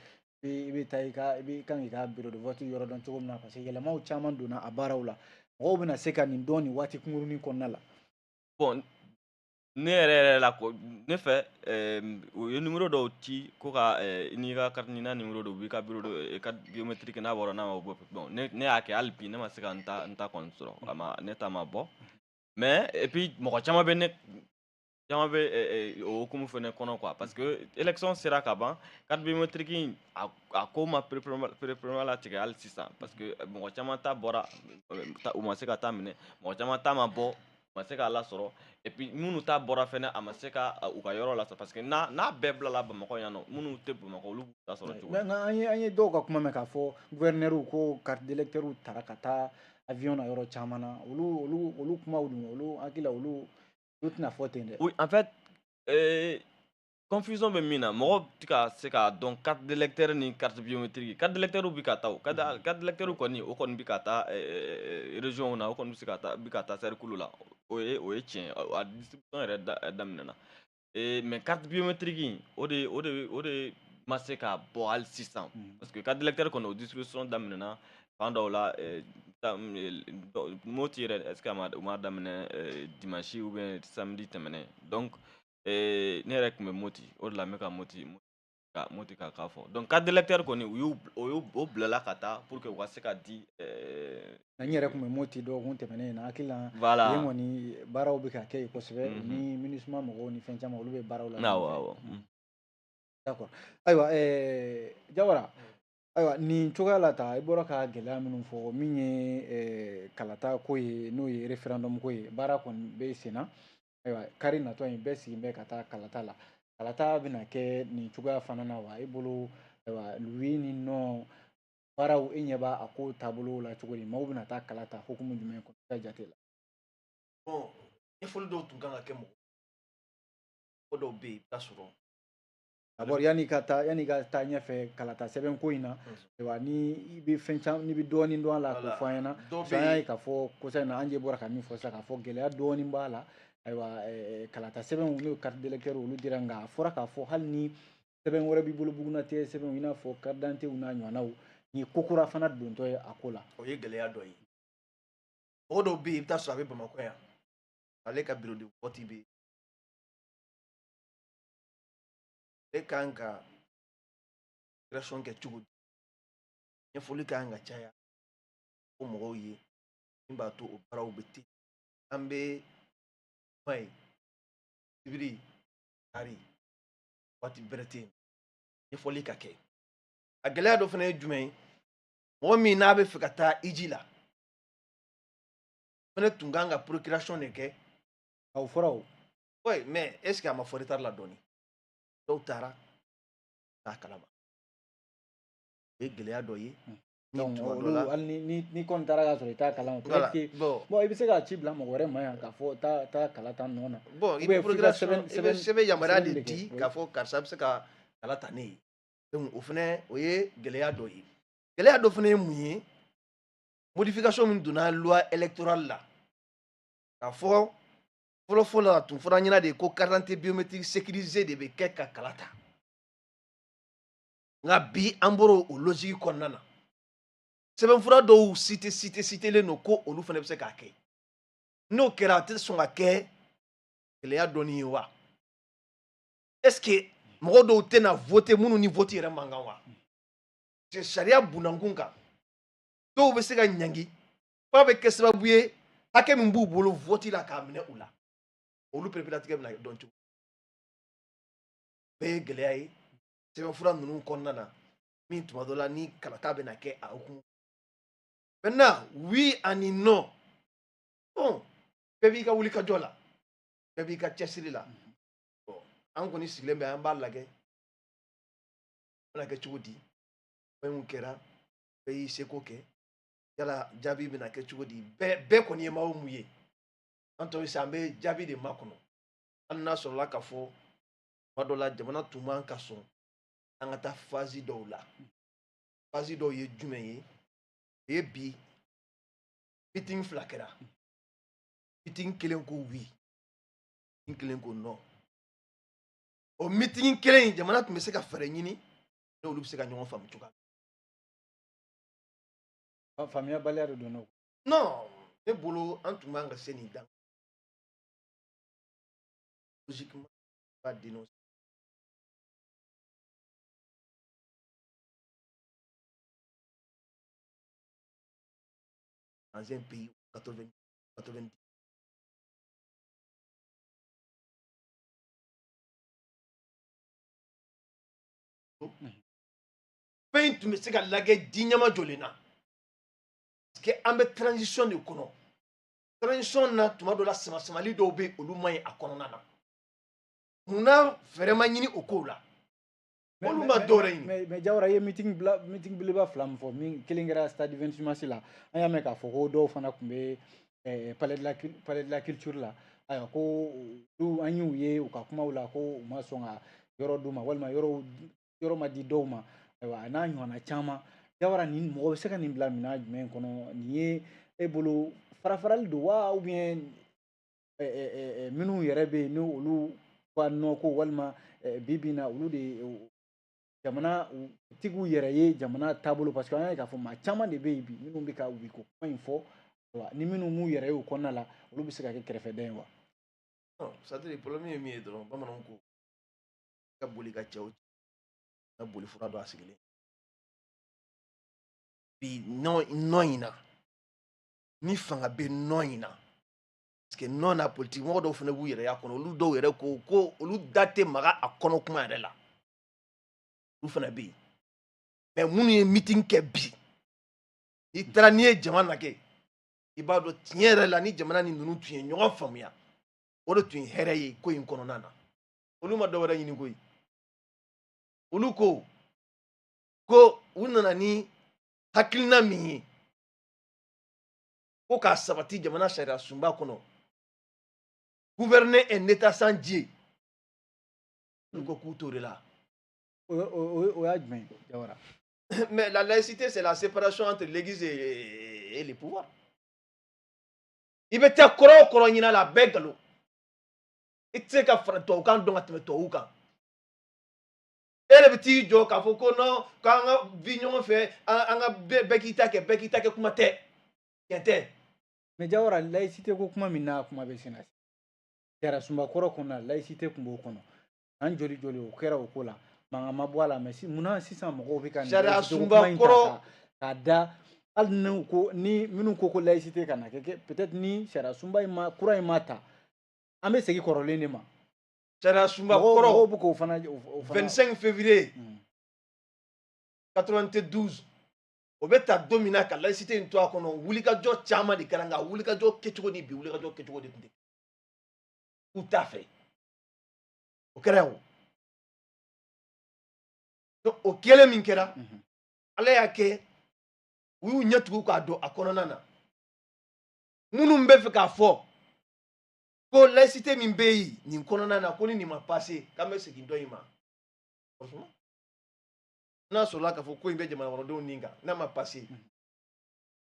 i bɛ taa i ka, i bɛ kan k'i ka bureau de vote yɔrɔ dɔn cogo min na, parce que yɛlɛmaw caman donna a baaraw la. Mɔgɔw bɛna se ka nin dɔn nin waati kunkurunin kɔnɔna la? Bon, ne yɛrɛ yɛrɛ la ko ne fɛ, u ye numéro dɔw ci ko ka n'i ka carte NINA numéro dɔw, u b'i ka bureau de carte biométrique n'a bɔra, n'a ma bɔ. Bon, ne y'a kɛ, hali bi ne ma se ka n ta kɔni sɔrɔ, a ma, ne ta ma bɔ. Mais et puis mɔgɔ caman bɛ, ne caman bɛ o hukumu fɛnɛ kɔnɔ quoi, parce que élection sera ka ban, carte biométrique in a ko ma perepere latigɛ hali sisan, parce que mɔgɔ caman ta bɔra, u ma se ka taa minɛ, mɔgɔ caman ta ma bɔ, u ma se k'a lasɔrɔ. Et puis minnu ta bɔra fɛnɛ, a ma se ka u ka yɔrɔ lasɔrɔ, parce que n'a bɛɛ bilala Bamakɔ yan nɔ, minnu tɛ Bamakɔ, olu b'u ta sɔrɔ cogo di? Nka an ye dɔw ka kuma mɛn k'a fɔ gouverneur ko carte d'électeur tara ka taa avion na yɔrɔ caman na. Olu kumaw dun, olu hakili la, olu tɛna fɔ ten dɛ. Oui, en fait, confusion bɛ min na, mɔgɔ tɛ ka se k'a dɔn carte d'électeur ni carte biométrique. Carte d'électeur bɛ ka taa, o carte d'électeur kɔni, o kɔni bɛ ka taa région na, o kɔni bɛ se ka taa, bɛ ka taa cercle la, o ye tiɲɛ ye, a distribution yɛrɛ daminɛna. Mais carte biométrique in, o de ma se ka bɔ hali sisan, parce que carte d'électeur kɔni, o distribution daminɛna fan dɔw la. Moti yɛrɛ, est ce que a ma, u ma daminɛ dimanche ou bien samedi tɛmɛnen? Donc ne yɛrɛ tun bɛ Moti, o de la n bɛ ka Moti ka k'a fɔ. Donc carte d'électeur kɔni, u y'u o y'u o bilala ka taa pour que u ka se ka di. N yɛrɛ tun bɛ Moti dɔgɔkun tɛmɛnen in na, hakili la. Voilà. Yen kɔni, baaraw bɛ ka kɛ yen kosɛbɛ, ni MINUSMA mɔgɔw ni fɛn caman, olu bɛ baaraw la. Awɔ. D'accord, ayiwa, Jawara, ayiwa, nin cogoya la ta, i bɔra ka gɛlɛya minnu fɔ, min ye kalata ko ye, n'o ye référendum ko ye, baara kɔni bɛ sen na. Ayiwa, kari natɔ in, bɛɛ sigi bɛ ka taa kalata la. Kalata bɛna kɛ nin cogoya fana na wa, e bolo? Ayiwa, oui ni non, baaraw, e ɲɛ b'a a ko taabolo la cogo di? Maaw bɛna taa kalata hukumu jumɛn kɔnɔ i ka jate la? Bon, ɲɛfɔli dɔw tun kan ka kɛ mɔgɔ dɔw bɛ yen, i bɛ taa sɔrɔ D'abord, yanni ka taa ɲɛfɛ kalata sɛbɛn ko in na, ayiwa, ni i bɛ fɛn caman, n'i bɛ dɔɔnin dɔn a la, k'o fɔ an ɲɛna. An y'a ye k'a fɔ kɔsa in na, an jɛ bɔra ka min fɔ sisan, k'a fɔ gɛlɛya dɔɔnin b'a la. Ayiwa, kalata sɛbɛnw, n'o ye carte d'électeur, olu dira, nka a fɔra k'a fɔ hali ni sɛbɛn wɛrɛ b'i bolo, bugunnatigɛ sɛbɛnw, i n'a fɔ carte d'identité n'a ɲɔgɔnnaw, nin ye ko kura fana dontɔ ye a ko la. O ye gɛlɛya dɔ ye. Mɔgɔ dɔw bɛ yen, i bɛ taa sɔrɔ a bɛ Bamakɔ yan, ale ka bureau de vote bɛ yen, ale kan ka élection kɛ cogo di? Ɲɛfɔli kan ka caya ko mɔgɔw ye min b'a to o baaraw bɛ ten. An bɛ kuma ye sibiri, kari, waati bɛrɛ tɛ yen, ɲɛfɔli ka kɛ. A gɛlɛya dɔ fana ye jumɛn ye? Mɔgɔ min n'a bɛ fɛ ka taa hiji la fana tun kan ka procuration de kɛ. O fɔra o. Oui, mais est ce que a ma fɔ retard la dɔɔni? Dɔw taara k'a kalama, o ye gɛlɛya dɔ ye. Donc olu, hali ni kɔni taara k'a sɔrɔ i t'a kalama, peut-être que bon, i bɛ se ka ci bila mɔgɔ wɛrɛ ma yan k'a fɔ taa kala ta nɔ na. Bon, i bɛ procuration, i bɛ sɛbɛn yamaruya de di k'a fɔ karisa bɛ se ka kala ta ne ye. Donc o fana, o ye gɛlɛya dɔ ye. Gɛlɛya dɔ fana ye mun ye? Modification min donna loi électorale la, k'a fɔ fɔlɔ fɔlɔ, a tun fɔra ɲɛna de ko carte d'identité biométrique sécurisée de bɛ kɛ ka kala ta. Nka bi, an bɔra o logique kɔnɔna na, sɛbɛnfura dɔw citelen don ko olu fana bɛ se k'a kɛ. N'o kɛra, a tɛ sɔn ka kɛ gɛlɛya dɔɔni ye wa? Est ce que mɔgɔ dɔw tɛna voter minnu ni vote yɛrɛ man kan wa? Parce que sariya bunakun kan, dɔw bɛ se ka ɲangi f'a bɛ kɛ sababu ye, hakɛ min b'u bolo vote la, k'a minɛ u la. Olu pereperelatigɛ bɛna dɔn cogo Bɛɛ ye gɛlɛya ye sɛbɛnfura ninnu kɔnɔna na, min tuma dɔ la ni kalata bɛna kɛ a hukumu. Maintenant, oui ani non, bon, bɛɛ b'i ka wulikajɔ la, bɛɛ b'i ka cɛsiri la. Bon, an kɔni sigilen bɛ, an b'a lajɛ bɛna kɛ cogo di. Fɛn min kɛra, bɛɛ y'i seko kɛ. Yala jaabi bɛna kɛ cogo di? Bɛɛ kɔni ye maa o mun ye, an tɔ sisan an bɛ jaabi de makɔnɔ. Hali n'a sɔrɔla k'a fɔ tuma dɔ la jamana tun man ka sɔn an ka taa phase dɔw la. Phase dɔw ye jumɛn ye? O ye bi meeting fila kɛra. Meeting kelen ko oui, meeting kelen ko non. O meeting kelen in, jamana tun bɛ se ka fɛɛrɛ ɲini n'olu bɛ se ka ɲɔgɔn faamu cogoya. Faamuyabaliya de donna. Non, ne bolo an tun man ka se nin dan. Logiquement, pas dénoncer. Dans un pays 80, 90, fɛn in tun bɛ se ka lajɛ ji ɲɛma jɔlen na, parce que an bɛ transition de kɔnɔ. Transition na, tuma dɔ la sama-samali dɔw bɛ yen, olu man ɲi a kɔnɔna na. Munna fɛɛrɛ ma ɲini o kow la? Olu ma dɔwɛrɛ ɲini. Mais Jawara, i ye meeting bila, meeting belebeleba fila min fɔ, min kelen kɛra stade 28 mars la, an y'a mɛn k'a fɔ ko dɔw fana tun bɛ palais de la culture la. Ayiwa, ko olu, an y'u ye u ka kumaw la ko u ma sɔn ka yɔrɔ d'u ma, walima yɔrɔ ma di dɔw ma. Ayiwa, a n'a ɲɔgɔnna caman. Jawara, nin mɔgɔ bɛ se ka nin bila minɛn jumɛn kɔnɔ? Nin ye e bolo fara-farali don wa, ou bien minnu yɛrɛ bɛ yen, ni olu ka nɔ ko, walima bi bi in na olu de jamana tigiw yɛrɛ ye jamana taabolo? Parce que an y'a ye k'a fɔ maa caman de bɛ yen bi minnu bɛ ka oui ko kuma in fɔ, ni minnu m'u yɛrɛ ye o kɔnɔna la, olu bɛ se ka kɛ kɛrɛfɛdɛn ye wa? Non, c'est à dire problème ye min ye dɔrɔn, bamananw ko ka boli ka cɛw ka boli fura dɔ a sigilen bi nɔ in na, ni fanga bɛ nɔ in na, parce que nɔ na politique mɔgɔ dɔw fana b'u yɛrɛ y'a kɔnɔ. Olu dɔw yɛrɛ ko ko olu da tɛ maga a kɔnɔ kuma yɛrɛ la, olu fana bɛ yen. Mais minnu ye meeting kɛ bi, n'i taara n'i ye jama lajɛ, i b'a dɔn tiɲɛ yɛrɛ la ni jamana ni ninnu tun ye ɲɔgɔn faamuya, o de tun ye hɛrɛ ye ko in kɔnɔna na. Olu ma dɔ wɛrɛ ɲini koyi. Olu ko ko u nana ni hakilina min ye, ko k'a sabati jamana sariya sunba kɔnɔ, gouverner un état sans Dieu, olu ko k'u t'o de la. O y'a jumɛn, Jawara? Mais la laïcité, c'est la séparation entre l'église et le pouvoir. I bɛ taa kɔrɔ o kɔrɔ ɲini a la, a bɛɛ nkalon. I tɛ se ka fara tubabukan dɔn ka tɛmɛ tubabuw kan. E yɛrɛ bɛ t'i jɔ k'a fɔ ko non, k'an ka vi ɲɔgɔn fɛ, an ka bɛɛ k'i ta kɛ, bɛɛ k'i ta kɛ, kuma tɛ, tiɲɛ tɛ. Mais Jawara, laïcité ko kuma min n'a kuma bɛ sen na, sariya sunba kɔrɔ kɔnɔna, laïcité tun b'o kɔnɔ, an joli joli o kɛra o ko la, mankan ma bɔ a la. Mais munna sisan mɔgɔw bɛ ka nin sariya laïcité ko sunba kuma in ta kɔrɔ k'a da, hali ni ko ni minnu ko ko laïcité ka na kɛ, peut-être ni sariya sunba in ma kura in ma ta, an bɛ segin kɔrɔlen de ma. Sariya sunba mɔgɔw kɔrɔ bɛ k'o fana o fana 25 février 92, o bɛ ta don min na ka laïcité in to a kɔnɔ, wulikajɔ caman de kɛra, nka wulikajɔ kɛcogo ni bi wulikajɔ kɛcogo de tun tɛ. K'u t'a fɛ, o kɛra o. Donc o kɛlen min kɛra, Ala y'a kɛ u y'u ɲɛ tugu k'a don a kɔnɔna na. Minnu bɛ fɛ k'a fɔ ko laïcité min bɛ yen nin kɔnɔna na, ko ni nin ma passé k'an bɛ segin dɔ in ma, franchement, n'a sɔrɔla k'a fɔ ko in bɛ jamana kɔnɔdenw nin kan, n'a ma passé,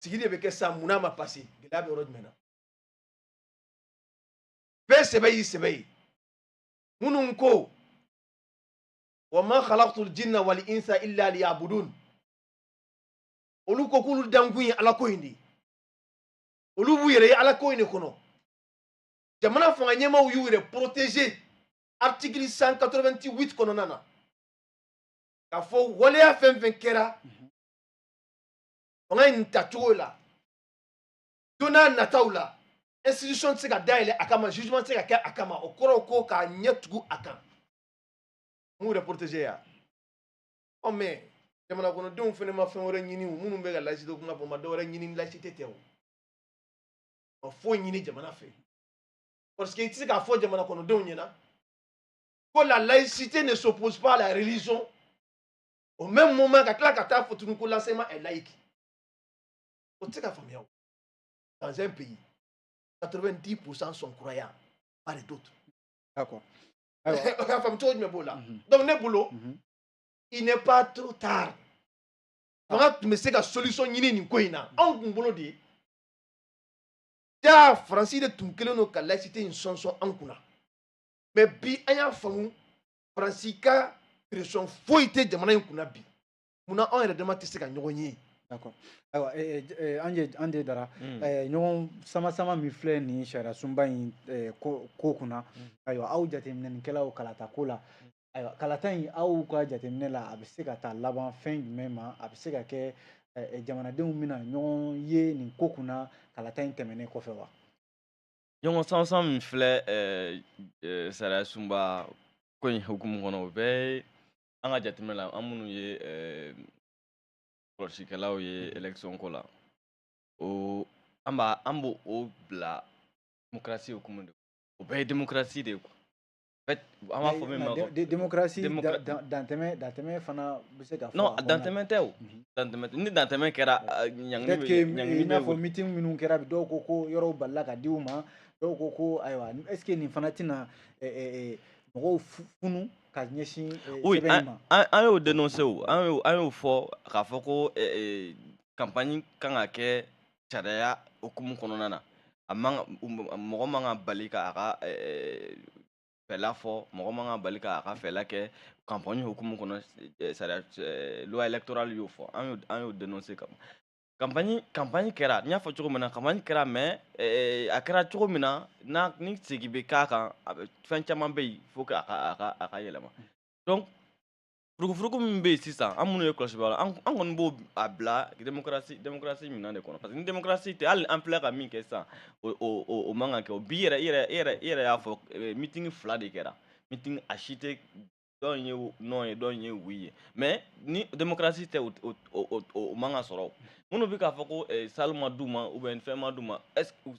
sigi de bɛ kɛ sisan. Mun n'a ma passé, gɛlɛya bɛ yɔrɔ jumɛn na? Bɛɛ sɛbɛ y'i sɛbɛ ye. Minnu ko wa ma khalaqtul jinna wal insa illa liya'budun, olu ko k'olu dankun ye Ala ko in de ye, olu b'u yɛrɛ ye Ala ko in de kɔnɔ. Jamana fanga ɲɛmaaw y'u yɛrɛ protéger article 188 kɔnɔna na, k'a fɔ waleya fɛn fɛn kɛra fanga in tacogo la, don n'a nataw la, institution tɛ se ka dayɛlɛ a kama, jugement tɛ se ka kɛ a kama. O kɔrɔ ko k'a ɲɛ tugu a kan. M'u yɛrɛ protéger ya. Ɔ, mais jamana kɔnɔdenw fana ma fɛn wɛrɛ ɲini. Minnu bɛ ka laïcité kuma fɔ, ma dɔ wɛrɛ ɲini laïcité tɛ. O ma foyi ɲini jamana fɛ, parce que i tɛ se k'a fɔ jamana kɔnɔdenw ɲɛna ko la laïcité ne s'oppose pas à la religion, au même moment ka tila ka taa fɔ tuguni ko l'enseignement est laïque. O tɛ se ka faamuya. O dans un pays, 90% sont croyants, pas d'autres. D'accord. O y'a faamu cogo jumɛn b'o la? Donc ne bolo, il n'est pas trop tard. Fanga tun bɛ se ka solution ɲini nin ko in na. Anw kun bolo de ja, Faransi de tun kɛlen don ka laïcité in sɔnsɔn an kunna. Mais bi, an y'a faamu, Faransi ka pression foyi tɛ jamana in kunna bi. Munna anw yɛrɛ dama tɛ se ka ɲɔgɔn ye? D'accord. Ayiwa, an je Dara, ɲɔgɔn sama sama min filɛ nin sariya sunba in ko kunna, ayiwa, aw jateminɛnikɛlaw kalata ko la, ayiwa, kalata in, aw ka jateminɛ la, a bɛ se ka taa laban fɛn jumɛn ma? A bɛ se ka kɛ jamanadenw bɛna ɲɔgɔn ye nin ko kunna kalata in tɛmɛnen kɔfɛ wa? Ɲɔgɔn sama sama min filɛ sariya sunba ko in hukumu kɔnɔ, o bɛɛ ye an ka jateminɛ la, an minnu ye kɔlɔsikɛlaw ye élection ko la, o an b'a an b'o o bila démocratie hukumu de, o bɛɛ ye démocratie de ye quoi. En fait, an b'a fɔ min ma ko démocratie dantɛmɛ fana bɛ se ka fɔ Non, a kɔnɔna. Dantɛmɛ tɛ o. Dantɛmɛ tɛ. Ni dantɛmɛ kɛra, ɲangini Peut-être bɛ que ɲangini i n'a bɛ fɔ meeting minnu kɛra bi, dɔw ko ko yɔrɔw balila ka di u ma, dɔw ko ko ayiwa, est ce que nin fana tɛna mɔgɔw funu ka ɲɛsin Oui, sɛbɛn in ma? An y'o dénoncer o, an y'o fɔ k'a fɔ ko campagne kan ka kɛ sariya hukumu kɔnɔna na. A man ka mɔgɔ man ka bali k'a ka fɛla fɔ, mɔgɔ man ka bali k'a ka fɛla kɛ campagne hukumu kɔnɔ. Sariya, loi électorale y'o fɔ. An y'o dénoncer. Ka campagne kɛra, n y'a fɔ cogo min na, campagne kɛra, mais a kɛra cogo min na, n'a ni segin bɛ k'a kan, a bɛ fɛn caman bɛ yen, faut que a ka yɛlɛma. Donc furukufuruku min bɛ yen sisan, an minnu ye kɔlɔsibagaw ye, an kɔni b'o a bila démocratie minɛn de kɔnɔ, parce que ni démocratie tɛ, hali an filɛ ka min kɛ sisan, o man ka kɛ. O bi yɛrɛ, i yɛrɛ y'a fɔ, meeting fila de kɛra. Meeting a si tɛ, dɔw ye non ye, dɔw ye oui ye. Mais ni démocratie tɛ, o man ka sɔrɔ. Minnu bɛ k'a fɔ ko salle ma d'u ma ou bien fɛn ma d'u ma, est ce que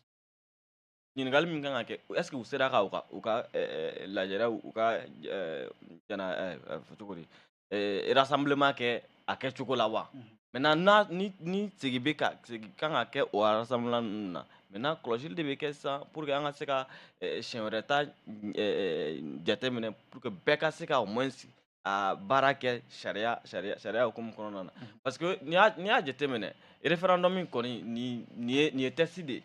ɲininkali min kan ka kɛ, est ce que u sera ka u ka lajɛrɛ, u ka jana fɔ cogo di, rassemblement kɛ a kɛcogo la wa? Maintenant, n'a ni segin bɛ ka segin kan ka kɛ o rassemblement ninnu na, maintenant kɔlɔsili de bɛ kɛ sisan pour que an ka se ka siɲɛ wɛrɛ ta jateminɛ, pour que bɛɛ ka se ka au moins a baara kɛ sariya hukumu kɔnɔna na. Parce que n'i y'a jateminɛ, référendum in kɔni, nin ye test de ye.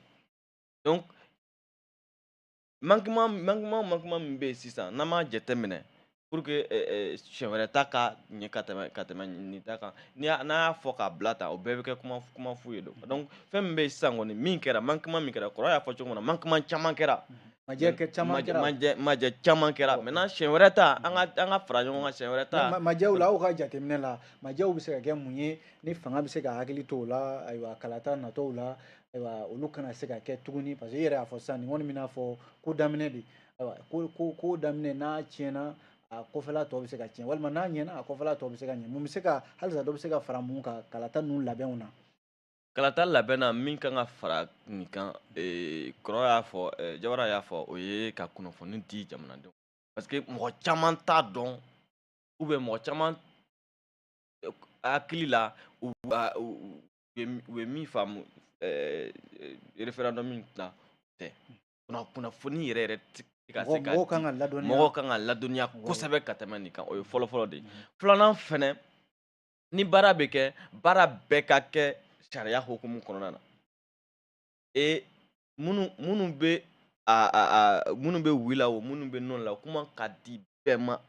Donc manquement min bɛ yen sisan, n'an m'a jateminɛ pour que siɲɛ wɛrɛ ta ka ɲɛ ka tɛmɛ nin ta kan, n'a y'a fɔ k'a bila tan, o bɛɛ bɛ kɛ kuma fu ye. Donc fɛn min bɛ yen sisan kɔni, min kɛra, manquement min kɛra, kɔrɔ y'a fɔ cogo min na, manquement caman kɛra. Majɛ kɛ caman kɛra. Majɛ caman kɛra. Maintenant, siɲɛ wɛrɛ ta, an ka fara ɲɔgɔn kan siɲɛ wɛrɛ ta. Majɛw la, aw ka jateminɛ la, majɛw bɛ se ka kɛ mun ye ni fanga bɛ se ka hakili to o la? Ayiwa, kalata natɔw la, ayiwa, olu kana se ka kɛ tuguni, parce que i yɛrɛ y'a fɔ sisan, nin kɔni bɛna fɔ ko daminɛ de. Ayiwa, ko daminɛ n'a tiɲɛna, a kɔfɛla tɔ bɛ se ka tiɲɛ, walima n'a ɲɛna, a kɔfɛla tɔ bɛ se ka ɲɛ. Mun bɛ se ka halisa dɔ bɛ se ka fara mun kan kalata ninnu labɛnw na? Kalata labɛn na, min kan ka fara nin kan, kɔrɔ y'a fɔ, Jawara y'a fɔ, o ye ka kunnafoni di jamanadenw, parce que mɔgɔ caman t'a dɔn, ou bien mɔgɔ caman hakili la, u bɛ min faamu référendum na tɛ. Kunnafoni yɛrɛ yɛrɛ tɛ ka se ka Mɔgɔw kan ka ladɔnniya. Mɔgɔw kan ka ladɔnniya kosɛbɛ ka tɛmɛ nin kan. O ye fɔlɔ fɔlɔ de ye. Filanan fɛnɛ, ni baara bɛ kɛ, baara bɛɛ ka kɛ sariya hukumu kɔnɔna na. E minnu bɛ a minnu bɛ oui la, o minnu bɛ non la, kuma ka di bɛɛ ma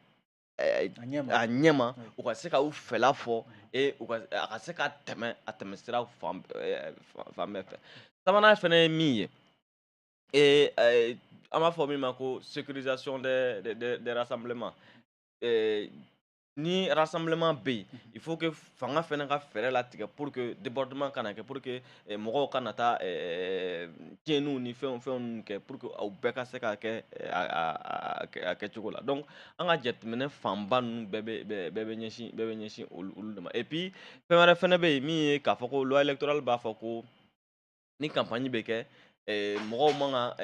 a ɲɛ ma, u ka se ka u fɛla fɔ e u ka a ka se ka tɛmɛ a tɛmɛ sira fan bɛɛ fɛ. Sabanan fɛnɛ ye min ye, an b'a fɔ min ma ko sécurisation des rassemblements. Ni rassemblement bɛ yen, il faut que fanga fɛnɛ ka fɛɛrɛ latigɛ pour que débordement kana kɛ, pour que mɔgɔw kana taa tiɲɛniw ni fɛnw ninnu kɛ, pour que aw bɛɛ ka se ka kɛ a kɛcogo la. Donc an ka jateminɛ fanba ninnu bɛɛ bɛ ɲɛsin olu de ma. Et puis fɛn wɛrɛ fɛnɛ bɛ yen min ye k'a fɔ ko loi électorale b'a fɔ ko ni campagne bɛ kɛ, mɔgɔw man ka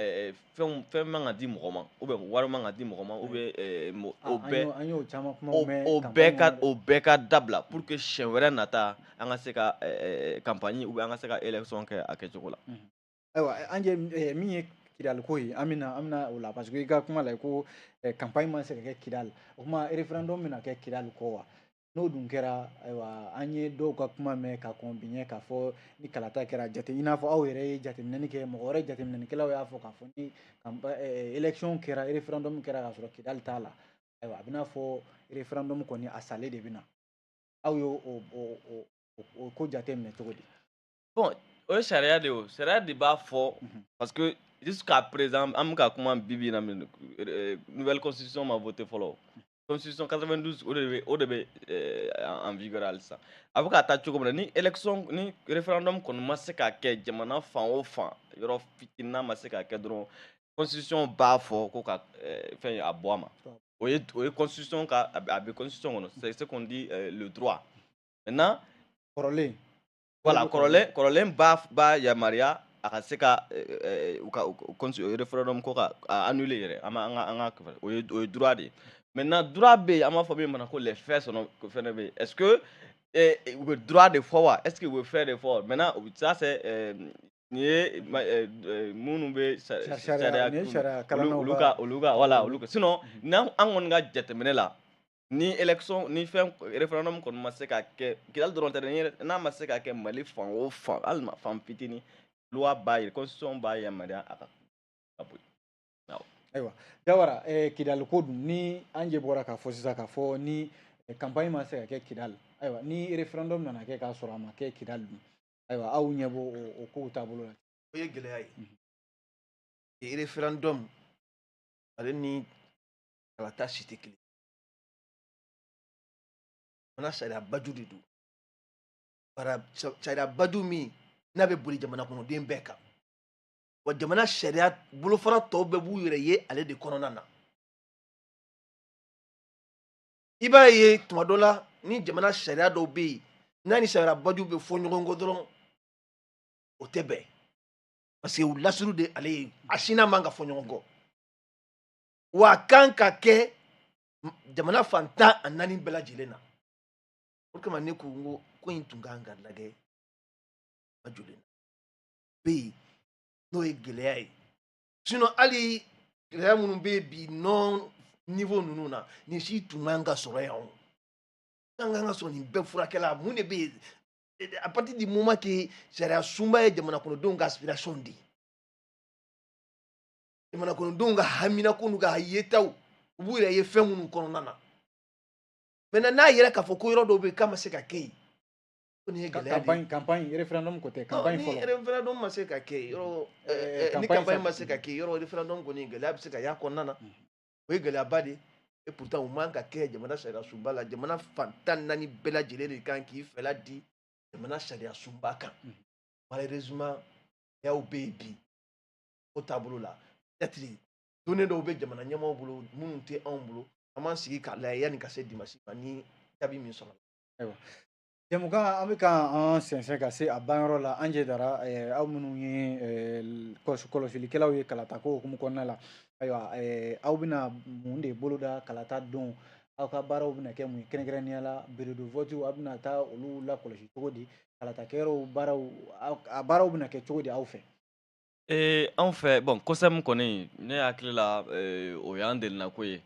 fɛn man ka di mɔgɔ ma, ou bien wari man ka di mɔgɔ ma, ou bien o bɛɛ An y'o caman kumaw mɛn. O bɛɛ ka dabila pour que siɲɛ wɛrɛ nata, an ka se ka campagne ou bien an ka se ka élection kɛ a kɛcogo la. Ayiwa, an jɛ min ye Kidali ko ye, an bɛna o la, parce que i ka kuma la ko campagne ma se ka kɛ Kidali. O kuma, référendum bɛna kɛ Kidali kɔ wa? N'o dun kɛra, ayiwa, an ye dɔw ka kuma mɛn ka kɔn bi ɲɛ k'a fɔ ni kalata kɛra jate, i n'a fɔ aw yɛrɛ ye jateminɛni kɛ, mɔgɔ wɛrɛ jateminɛnikɛlaw y'a fɔ k'a fɔ ni élection kɛra, référendum kɛra k'a sɔrɔ Kidali t'a la, ayiwa, a bɛna fɔ référendum kɔni a salen de bɛ na. Aw y'o o ko jateminɛ cogo di? Bon, o ye sariya de ye. O sariya de b'a fɔ, parce que jusqu'à présent, an bɛ ka kuma bi bi in na, nouvelle constitution ma voté fɔlɔ. Constitution 92, o de bɛ en vigueur halisa. A bɛ ka taa cogo min na, ni élection, ni référendum kɔni ma se ka kɛ jamana fan o fan, yɔrɔ fitinin n'a ma se ka kɛ dɔrɔn, constitution b'a fɔ ko ka fɛn a bɔ a ma. O ye constitution ka, a bɛ constitution kɔnɔ, c'est ce qu'on dit le droit maintenant. Kɔrɔlen. Voilà, kɔrɔlen b'a yamaruya a ka se ka u ka référendum ko ka annuler yɛrɛ. An an ka o ye droit de ye. Maintenant, droit bɛ yen, an b'a fɔ min ma ko les faits sont fɛnɛ bɛ yen. Est-ce que u bɛ droit de fɔ wa, est-ce que u bɛ fait de fɔ? Maintenant, ça c'est nin ye minnu bɛ sariya olu ka voilà, olu ka. Sinon n'an an kɔni ka jateminɛ la, ni élection, ni fɛn référendum kɔni ma se ka kɛ Kidali dɔrɔn tɛ dɛ, n'a ma se ka kɛ Mali fan o fan, hali fan fitinin, loi b'a yira, constitution b'a yamaruya a ka bɔ yen. Ayiwa, Jawara, Kidali ko dun, ni an jɛ bɔra k'a fɔ sisan k'a fɔ ni campagne ma se ka kɛ Kidali, ayiwa, ni référendum nana kɛ k'a sɔrɔ a ma kɛ Kidali dun, ayiwa, aw ɲɛ b'o o kow taabolo la? O ye gɛlɛya ye. Référendum ale ni kalata si tɛ kelen. Fana sariya baju de don, sariya baju min n'a bɛ boli jamana kɔnɔden bɛɛ kan. Wa jamana sariya bolofara tɔw bɛɛ b'u yɛrɛ ye ale de kɔnɔna na. I b'a ye tuma dɔ la, ni jamana sariya dɔw bɛ yen, n'a ni sariya baju bɛ fɔ ɲɔgɔn kɔ dɔrɔn, o tɛ bɛn, parce que u lasuru de ale ye a si n'a man ka fɔ ɲɔgɔn kɔ. Wa a kan ka kɛ jamana fan 14 bɛɛ lajɛlen na. O kama ne ko n ko ko in tun kan ka lajɛ ma joli bɛ yen, n'o ye gɛlɛya ye. Sinon hali gɛlɛya minnu bɛ yen bi non niveau ninnu na, nin si tun man ka sɔrɔ yan. O kan ka sɔrɔ nin bɛɛ furakɛla. Mun de bɛ yen? À partir du moment que sariya sunba ye jamana kɔnɔdenw ka aspiration de ye, jamana kɔnɔdenw ka haminako n'u ka yetaw, u b'u yɛrɛ ye fɛn minnu kɔnɔna na. Maintenant, n'a yɛrɛ k'a fɔ ko yɔrɔ dɔw bɛ yen k'a ma se ka kɛ yen, ko nin ye gɛlɛya de ye. Campagne référendum ko tɛ, campagne fɔlɔ. Ni référendum ma se ka kɛ yɔrɔ, ni campagne ma se ka kɛ yɔrɔ, référendum kɔni, gɛlɛya bɛ se ka y'a kɔnɔna na. O ye gɛlɛyaba de ye. Et pourtant o man ka kɛ jamana sariya sunba la. Jamana fan 14 bɛɛ lajɛlen de kan k'i fɛla di jamana sariya sunba kan. Malheureusement, gɛlɛyaw bɛ yen bi o taabolo la. Peut-être données dɔw bɛ jamana ɲɛmaaw bolo minnu tɛ anw bolo. An b'an sigi k'a lajɛ yanni ka se dimanche ma, ni jaabi min sɔrɔ. Ayiwa, jɛmukan, an bɛ ka an sɛnsɛn ka se a banyɔrɔ la. An jɛ dara aw minnu ye kɔlɔsilikɛlaw ye kalatako hukumu kɔnɔna la, ayiwa, aw bɛna mun de boloda kalata don? Aw ka baaraw bɛna kɛ mun ye kɛrɛnkɛrɛnnenya la? Bureau de vote, aw bɛna taa olu lakɔlɔsi cogo di? Kalatakɛyɔrɔw baaraw, a baaraw bɛna kɛ cogo di aw fɛ? Anw fɛ, bon, COSEM kɔni, ne hakili la, o y'an delinako ye.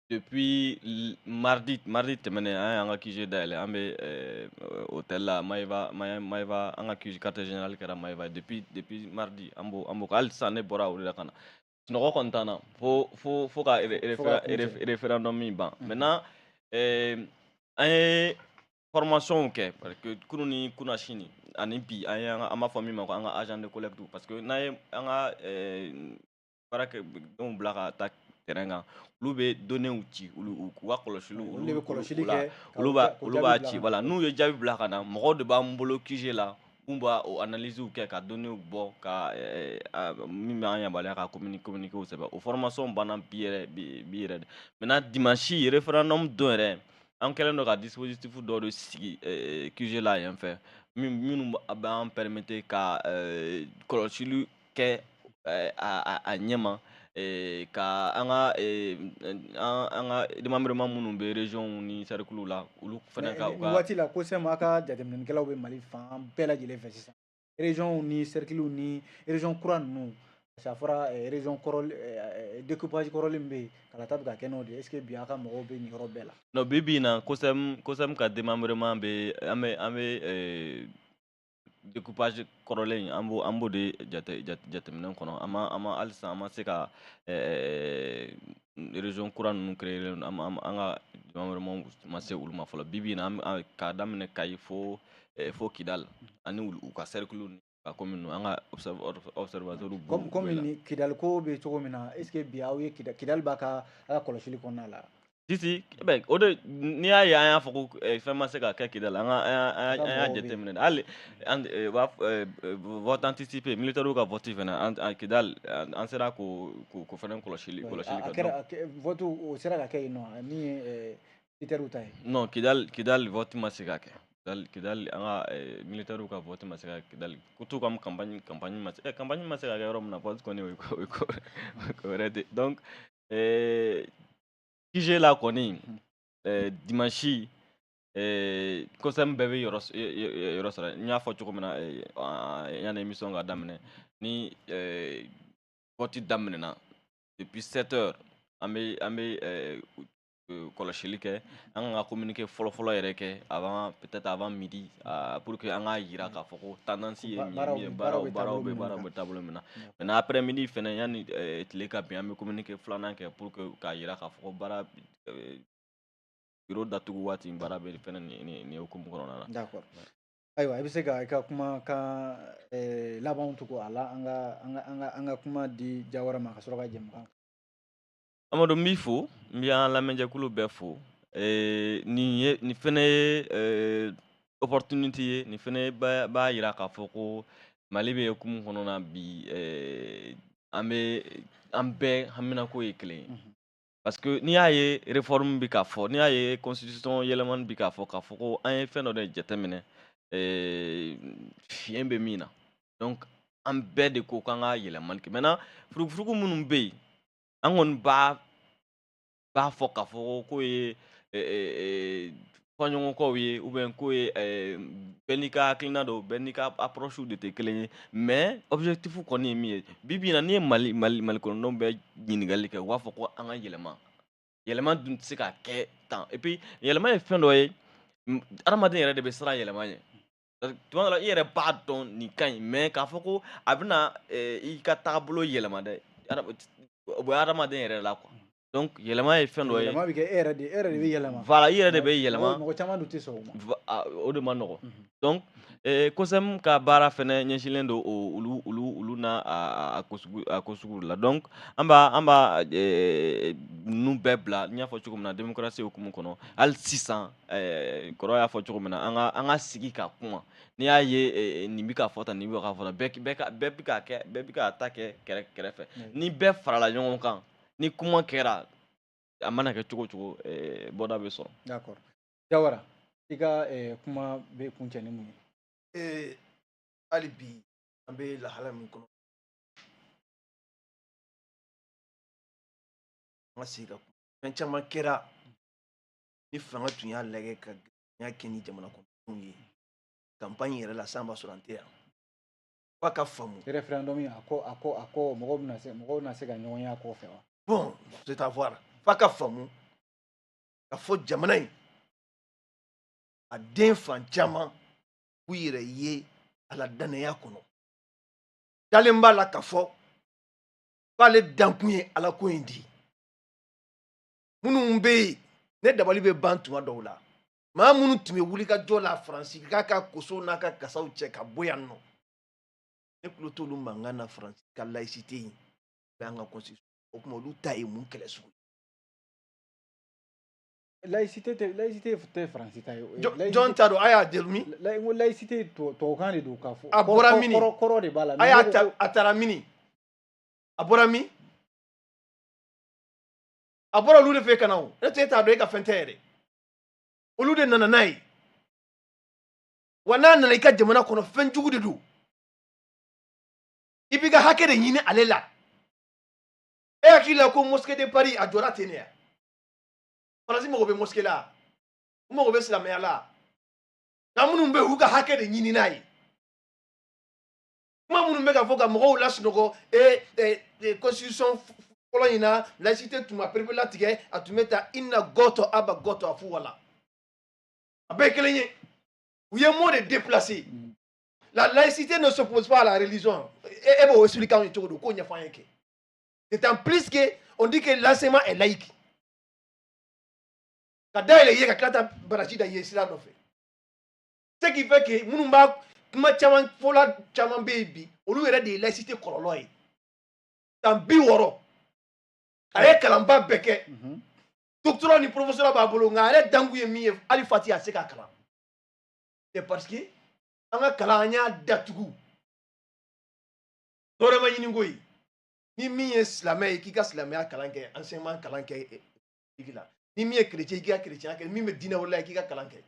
Depuis mardi tɛmɛnen, an y'an ka QG dayɛlɛ. An bɛ hôtel la Maeva, Maeva. An ka QG, quartier général kɛra Maeva. Depuis mardi, an b'o hali sisan ne bɔra o de la ka na. Sunɔgɔ kɔni t'an na fo ka référendum min ban. Maintenant, an ye formation kɛ, parce que kunun ni kunasini ani bi, an ye an b'a fɔ min ma ko an ka agent de collecte, parce que n'an ye an ka baarakɛdenw bila ka taa terrain kan, terrain kan, olu bɛ données ci, olu u ka kɔlɔsiliw. Olu de bɛ kɔlɔsili kɛ. Olu b'a ci, voilà. N'u ye jaabi bila ka na, mɔgɔw de b'an bolo QG la mun b'a o analyse kɛ, ka données bɔ, ka min b'an yamaruya ka communiqué sɛbɛn. O formation banna bi yɛrɛ, bi yɛrɛ de. Maintenant, dimanche référendum don yɛrɛ, an kɛlen don ka dispositif dɔw de sigi QG la yen fɛ, minnu b'an permettre ka kɔlɔsili kɛ a ɲɛma, ka an ka démembrement minnu bɛ région ni cercle la, olu fana ka. Nin waati la, COSEM, a ka jateminɛlikɛlaw bɛ Mali fan bɛɛ lajɛlen fɛ sisan, région ni cercle ni région kura ninnu, parce que a fɔra région kɔrɔ, découpage kɔrɔlen min bɛ yen, kalata bɛ ka kɛ n'o de ye. Est ce que bi a ka mɔgɔw bɛ nin yɔrɔ bɛɛ la? Non, bi bi in na, COSEM ka démembrement bɛ, an bɛ découpage kɔrɔlen in, an b'o de jateminɛ kɔnɔ. An ma halisa, an ma se ka région kura ninnu créer, an ka démembrement ma se olu ma fɔlɔ. Bi bi in na, an k'a daminɛ Kayi fo Kidal ani u ka cercle, ka commune, an ka observateur. Comme ni Kidal ko bɛ cogo min na, est ce que bi aw ye Kidal b'a ka a ka kɔlɔsili kɔnɔna la? Si si, bɛ o de, n'i y'a ye an y'a fɔ ko fɛn ma se ka kɛ Kidal, an ka an y'a jateminɛ, hali an b'a vote anticipé, militaire ka vote fɛnɛ, an Kidal, an sera k'o fɛnɛ kɔlɔsili kɛ. A kɛra vote, o sera ka kɛ yen nɔ, min ye militaire ta ye? Non, Kidal vote ma se ka kɛ. Kidal, an ka militaire ka vote ma se ka Kidal, tout comme campagne ma se ka kɛ yɔrɔ min na, vote kɔni, o ye ko wɛrɛ de. Donc QG la kɔni, dimanche COSEM bɛɛ bɛ yɔrɔ sɔrɔ. N y'a fɔ cogo min na yanni émission ka daminɛ, ni vote daminɛna depuis 7 heures, an bɛ kɔlɔsili kɛ. An kan ka communiqué fɔlɔ-fɔlɔ yɛrɛ kɛ avant, peut-être avant midi, pour que an k'a yira k'a fɔ ko tendance ye min ye, baaraw bɛ taabolo min na. Maintenant, après midi fɛnɛ, yanni tile ka bin, an bɛ communiqué filanan kɛ pour que k'a yira k'a fɔ ko baara, bureau datugu waati, baara bɛ fɛnɛ nin hukumu kɔnɔna na. D'accord, ayiwa, i bɛ se ka i ka kumakan labanw tugu a la, an ka kuma di Jawara ma ka sɔrɔ ka jɛmukan. Amadu, n b'i fo, n bɛ an lamɛnjɛkulu bɛɛ fo. Nin ye, nin fɛnɛ ye opportunité ye, nin fɛnɛ b'a yira k'a fɔ ko Mali bɛ hukumu kɔnɔ na bi, an bɛ an bɛɛ haminako ye kelen ye. Parce que n'i y'a ye réforme bɛ ka fɔ, n'i y'a ye constitution yɛlɛmani bɛ k'a fɔ, k'a fɔ ko an ye fɛn dɔ de jateminɛ, fiɲɛ bɛ min na, donc an bɛɛ de ko k'an ka yɛlɛmani kɛ. Maintenant, furugufurugu minnu bɛ yen, an kɔni b'a fɔ k'a fɔ k'o ye fɔɲɔgɔnkɔw ye, ou bien k'o ye bɛɛ n'i ka hakilina don, bɛɛ n'i ka approche de tɛ kelen ye, mais objectif kɔni ye min ye bi bi in na, n'i ye Mali kɔnɔdenw bɛɛ ɲininkali kɛ, u b'a fɔ ko an ka yɛlɛma. Yɛlɛma dun tɛ se ka kɛ tan. Et puis yɛlɛma ye fɛn dɔ ye, adamaden yɛrɛ de bɛ siran yɛlɛma ɲɛ. Tuma dɔ la, i yɛrɛ b'a dɔn nin ka ɲi, mais k'a fɔ ko a bɛna i ka taabolo yɛlɛma dɛ, o bɛ adamaden yɛrɛ la quoi. Donc yɛlɛma ye fɛn dɔ ye. Yɛlɛma bɛ kɛ e yɛrɛ de, e yɛrɛ de bɛ yɛlɛma. Voilà, i yɛrɛ de bɛ yɛlɛma. Mɔgɔ caman dun tɛ sɔn o ma. O de ma nɔgɔn. Donc COSEM ka baara fɛnɛ ɲɛsinlen don o olu n'a a ko sugu la. Donc an b'a ninnu bɛɛ bila, n y'a fɔ cogo min na, démocratie hukumu kɔnɔ. Hali sisan, kɔrɔ y'a fɔ cogo min na, an ka sigi ka kuma. N'i y'a ye nin bɛ ka fɔ tan, nin bɛ ka fɔ tan, bɛɛ bɛ k'a kɛ, bɛɛ bɛ k'a ta kɛ kɛrɛfɛ. Ni bɛɛ farala ɲɔgɔn kan, ni kuma kɛra, a mana kɛ cogo o cogo, bɔda bɛ sɔrɔ. D'accord, Jawara, i ka kuma bɛ kuncɛ ni mun ye? Hali bi, an bɛ lahala min kɔnɔ, an ka segin ka kuma. Fɛn caman kɛra ni fanga tun y'a lajɛ ka gɛlɛya kɛ ni jamana kɔnɔdenw ye campagne yɛrɛ la, san b'a sɔrɔ an tɛ yan, f'a ka faamu. Référendum, a ko mɔgɔw bɛna se ka ɲɔgɔn ye a kɔfɛ wa? Bon, c'est à voir. F'a ka faamu ka fɔ jamana in a den fan caman k'u yɛrɛ ye a la danaya kɔnɔ, dalen b'a la k'a fɔ k'ale dankun ye Ala ko in di. Minnu bɛ yen, ne dabali bɛ ban tuma dɔw la, maa minnu tun bɛ wuli ka jɔ la Faransi k'a ka kosow n'a ka kasaw cɛ ka bɔ yan nɔ, ne tulo t'olu mankan na. Faransi ka laïcité in bɛ an ka constitution O tuma olu ta ye mun kɛlɛ sugu? Laïcité tɛ, laïcité tɛ Faransi ta ye. Jɔn ta don? A y'a deli. N ko laïcité, tubabukan de don k'a fɔ. A bɔra mini? Kɔrɔ de b'a la. A y'a ta, a taara mini? A bɔra min? A bɔra olu de fɛ ka na. O ne tɛ t'a dɔn, e ka fɛn tɛ yɛrɛ. Olu de nana n'a ye wa. N'a nana i ka jamana kɔnɔ, fɛn jugu de don. I b'i ka hakɛ de ɲini ale la. E hakili la ko mosquée de Paris a jɔra ten de ya? Faransi mago bɛ mosquée la, u mago bɛ silamɛya la, nka minnu bɛ yen, u ka hakɛ de ɲini n'a ye. Kuma minnu bɛ ka fɔ ka mɔgɔw lasunɔgɔ, e constitution fɔlɔ in na, laïcité tun ma perepere latigɛ, a tun bɛ ta inna gɔtɔ aba gɔtɔ a fu wala, a bɛɛ ye kelen ye. U ye mot de déplacé. La laïcité ne s'oppose pas à la religion. E b'o expliquer anw ye cogo di? K'o ɲɛfɔ an ye kɛ. D'autant plus que on dit que l'enseignement est laïque. Ka dayɛlɛ i ye, ka tila ta baraji da i ye sira nɔfɛ. Ce qui fait que minnu b'a kuma caman fɔla caman bɛ yen bi, olu yɛrɛ de ye laïcité kɔlɔlɔ ye. San 60, a ye kalanba bɛɛ kɛ, doctorat ni professeur b'a bolo, nka a yɛrɛ dankun ye min ye, hali fati a tɛ se k'a kalan. C'est parce que an ka kalan, an y'a datugu. Dɔwɛrɛ ma ɲini ko ye. Ni min ye silamɛ ye, k'i ka silamɛya kalan kɛ, enseignement kalan kɛ la. Ni min ye chrétien, k'i ka chrétien kɛ. Min bɛ diinɛ wɛrɛ la, k'i ka kalan kɛ.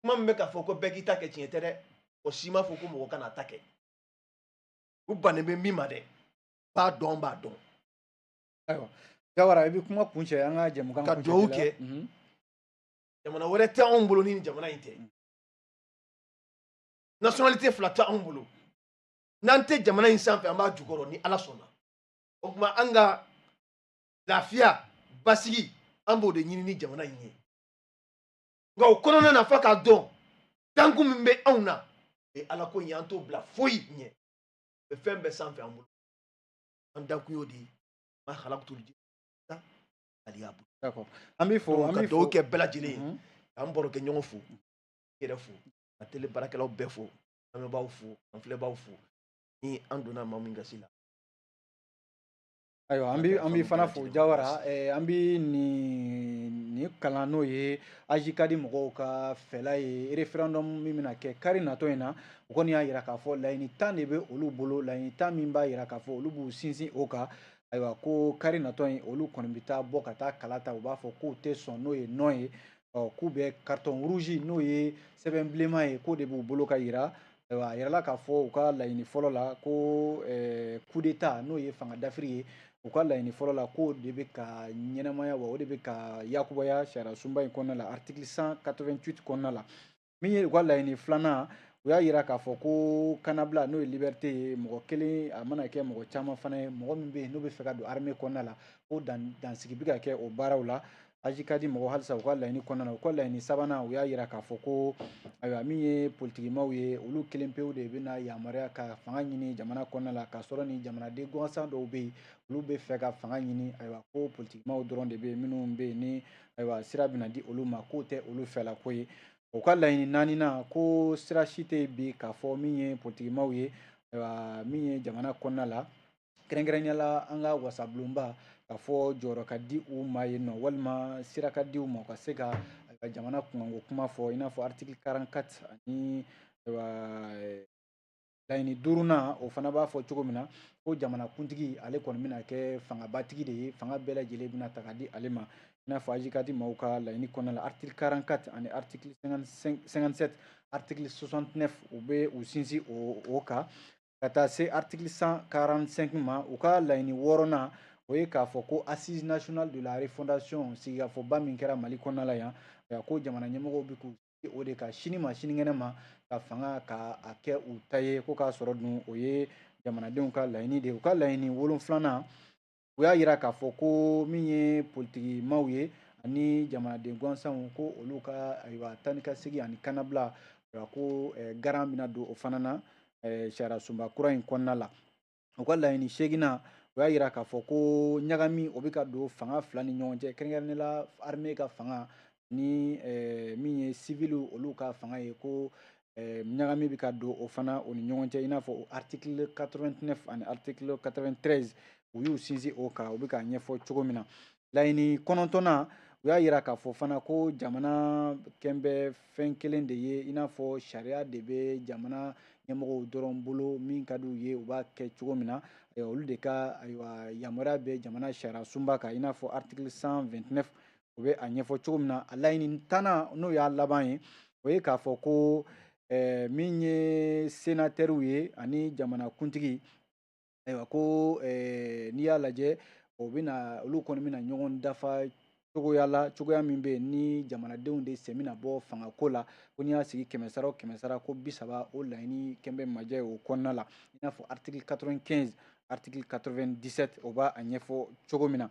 Kuma min bɛ k'a fɔ ko bɛɛ k'i ta kɛ, tiɲɛ tɛ dɛ. O si m'a fɔ ko mɔgɔ kana ta kɛ. U bannen bɛ min ma dɛ, b'a dɔn, b'a dɔn. Ayiwa Jawara, i bɛ kuma kuncɛ an ka jɛmukan. Ka dugawu kɛ. Jamana wɛrɛ tɛ anw bolo ni jamana in tɛ. Nationalité fila tɛ anw bolo. N'an tɛ jamana in sanfɛ, an b'a jukɔrɔ ni Ala sɔnna. O tuma an ka lafiya, basigi, an b'o de ɲini ni jamana in ye. Nka o kɔnɔna na, f'a k'a dɔn dankun min bɛ anw na, o ye Ala ko in ye. An t'o bila foyi ɲɛ. O bɛ fɛn bɛɛ sanfɛ an bolo. An dankun y'o de ye. Ma halaktul jinna aliyabu. D'accord, an b'i fo, an ka b'i dugawu fo. kɛ bɛɛ lajɛlen ye, k'an baro kɛ ɲɔgɔn fo, i yɛrɛ fo, ka télé baarakɛlaw bɛɛ fo, lamɛnbaaw fo, an filɛbaaw fo. Ni an donna maa min gasi la. Ayiwa, an b'i fana fo Jawara. An bi nin kalan, n'o ye AJCAD mɔgɔw ka fɛla ye, référendum min bɛna kɛ kari natɔ in na. U kɔni y'a yira k'a fɔ laɲini 10 de bɛ olu bolo, laɲini 10 min b'a yira k'a fɔ olu b'u sinsin o kan. Ayiwa, ko kari natɔ in, olu kɔni bɛ taa bɔ ka taa kala ta. U b'a fɔ k'u tɛ sɔn, n'o ye non ye. Ɔ, k'u bɛ carton rouge, n'o ye sɛbɛn bilenman ye, k'o de b'u bolo ka yira. Ayiwa, a yirala k'a fɔ u ka laɲini fɔlɔ la ko coup d'état, n'o ye fanga dafiri ye, u ka laɲini fɔlɔ la k'o de bɛ ka ɲɛnamaya wa o de bɛ ka yakubaya sariya sunba in kɔnɔna la, article 188 kɔnɔna la. Min ye u ka laɲini filanan, u y'a yira k'a fɔ ko kannabila, n'o ye liberté ye, mɔgɔ kelen a mana kɛ mɔgɔ caman fana ye, mɔgɔ min bɛ yen n'o bɛ fɛ ka don armée kɔnɔna la, ko dansigi bɛ ka kɛ o baaraw la. AJCAD mɔgɔ, halisa u ka laɲini kɔnɔna na, u ka laɲini sabanan, u y'a yira k'a fɔ ko ayiwa, min ye politikimaw ye, olu kelen pewu de bɛna yamaruya ka fanga ɲini jamana kɔnɔna la, k'a sɔrɔ ni jamanaden gansan dɔw bɛ yen, olu bɛ fɛ ka fanga ɲini. Ayiwa, ko politikimaw dɔrɔn de bɛ yen minnu bɛ yen ni ayiwa sira bɛna di olu ma, k'o tɛ olu fɛla ko ye. U ka laɲini naaninan, ko sira si tɛ yen bi k'a fɔ min ye politikimaw ye, ayiwa, min ye jamana kɔnɔna la, kɛrɛnkɛrɛnnenya la an ka wasabulonba, k'a fɔ jɔyɔrɔ ka di u ma yen nɔ, walima sira ka di u ma u ka se ka jamana kunkanko kuma fɔ, i n'a fɔ article 44. Ani ayiwa, laɲini duurunan, o fana b'a fɔ cogo min na ko jamanakuntigi, ale kɔni bɛna kɛ fangabatigi de ye, fanga bɛɛ lajɛlen bɛna ta ka di ale ma, i n'a fɔ AJCAD maaw ka laɲini kɔnɔna la, article 44 ani article 57, article 69, u bɛ u sinsin o kan ka taa se article 145 ma. U ka laɲini wɔɔrɔnan, o ye k'a fɔ ko assise nationale de la refondation, sigikafɔba min kɛra Mali kɔnɔna la yan, ko jamana ɲɛmɔgɔw bɛ k'u o de ka sini ma sinikɛnɛ ma ka fanga ka a kɛ u ta ye, ko k'a sɔrɔ dun o ye jamanadenw ka laɲini de ye. U ka laɲini wolonfilanan, u y'a yira k'a fɔ ko min ye politiki maaw ye ani jamanaden gansanw, ko olu ka ayiwa taa ni ka segin ani kannabila, ayiwa, ko garan bɛna don o fana na sariya sunba kura in kɔnɔna la. U ka laɲini seeginnan, u y'a yira k'a fɔ ko ɲagami o bɛ ka don fanga fila ni ɲɔgɔn cɛ, kɛrɛnkɛrɛnnenya la armée ka fanga ni min ye civil olu ka fanga ye, ko ɲagami bɛ ka don o fana o ni ɲɔgɔn cɛ, i n'a fɔ article 89 ani article 93. U y'u sinsin o kan, u bɛ k'a ɲɛfɔ cogo min na. Laɲini 9nan, u y'a yira k'a fɔ fana ko jamana kɛn bɛ fɛn kelen de ye, i n'a fɔ sariya de bɛ jamana ɲɛmɔgɔw dɔrɔn bolo, min ka d'u ye u b'a kɛ cogo min na. Ayiwa, olu de ka ayiwa yamaruya bɛ jamana sariya sunba kan, i n'a fɔ article 129, o bɛ a ɲɛfɔ cogo min na. A laɲini 10nan, n'o y'a laban ye, o ye k'a fɔ ko min ye sénateurs ye ani jamanakuntigi, ayiwa, ko n'i y'a lajɛ, o bɛna, olu kɔni bɛna ɲɔgɔn dafa cogoya la, cogoya min bɛ yen ni jamanadenw de sen bɛna bɔ fangako la. Ko n'i y'a sigi 100 sara o 100 sara, ko 30, o laɲini kɛn bɛ majɛ o kɔnɔna la, i n'a fɔ article 95, article 97, o b'a ɲɛfɔ cogo min na.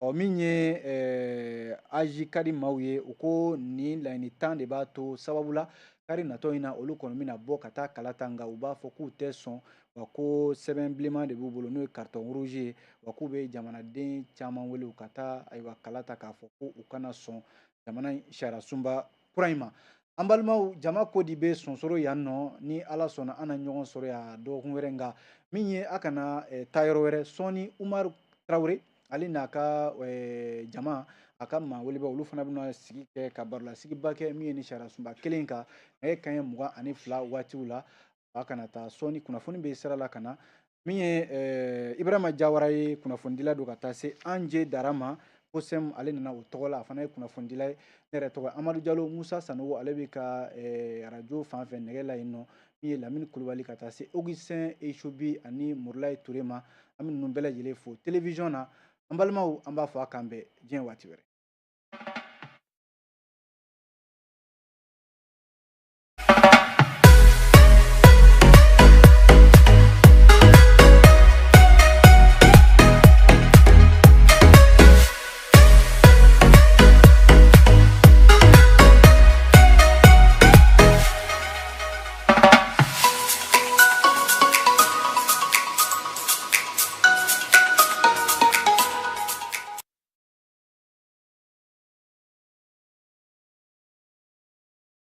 Ɔ, min ye AJCAD maaw ye, u ko nin laɲini 10 de b'a to sababu la kari natɔ in na, olu kɔni bɛna bɔ ka taa kala ta, nka u b'a fɔ k'u tɛ sɔn wa, ko sɛbɛn bilenman de b'u bolo, n'o ye carton rouge ye, wa k'u bɛ jamanaden caman wele u ka taa ayiwa kala ta, k'a fɔ ko u kana sɔn jamana sariya sunba kura in ma. An balimaw, jama ko di bɛ sonsoro yan nɔ. Ni Ala sɔnna, an na ɲɔgɔn sɔrɔ yan dɔgɔkun wɛrɛ. Nka min ye a kana taa yɔrɔ wɛrɛ, sɔɔni Umaru Tarawele, ale n'a ka jama, a ka maa weleba, olu fana bɛna sigi kɛ ka barolasigiba kɛ min ye ni sariya sunba kelen kan, nɛgɛ kanɲɛ 22 waatiw la. A kana taa, sɔɔni kunnafoni bɛ sira la ka na. Min ye Ibrahima Jawara ye, kunnafonidila don, ka taa se Anje Dara ma, Kosɛm, ale nana o tɔgɔ la, a fana ye kunnafonidila ye. Ne yɛrɛ tɔgɔ Amadu Jalo. Musa Sanogo, ale bɛ ka arajo fan fɛ nɛgɛ la yen nɔ. Min ye Lamini Kulubali, ka taa se Augustin Echobi ani Murulayi Ture ma, an bɛ ninnu bɛɛ lajɛlen fo télévision na. An balimaw, an b'a fɔ a k'an bɛn diɲɛ waati wɛrɛ.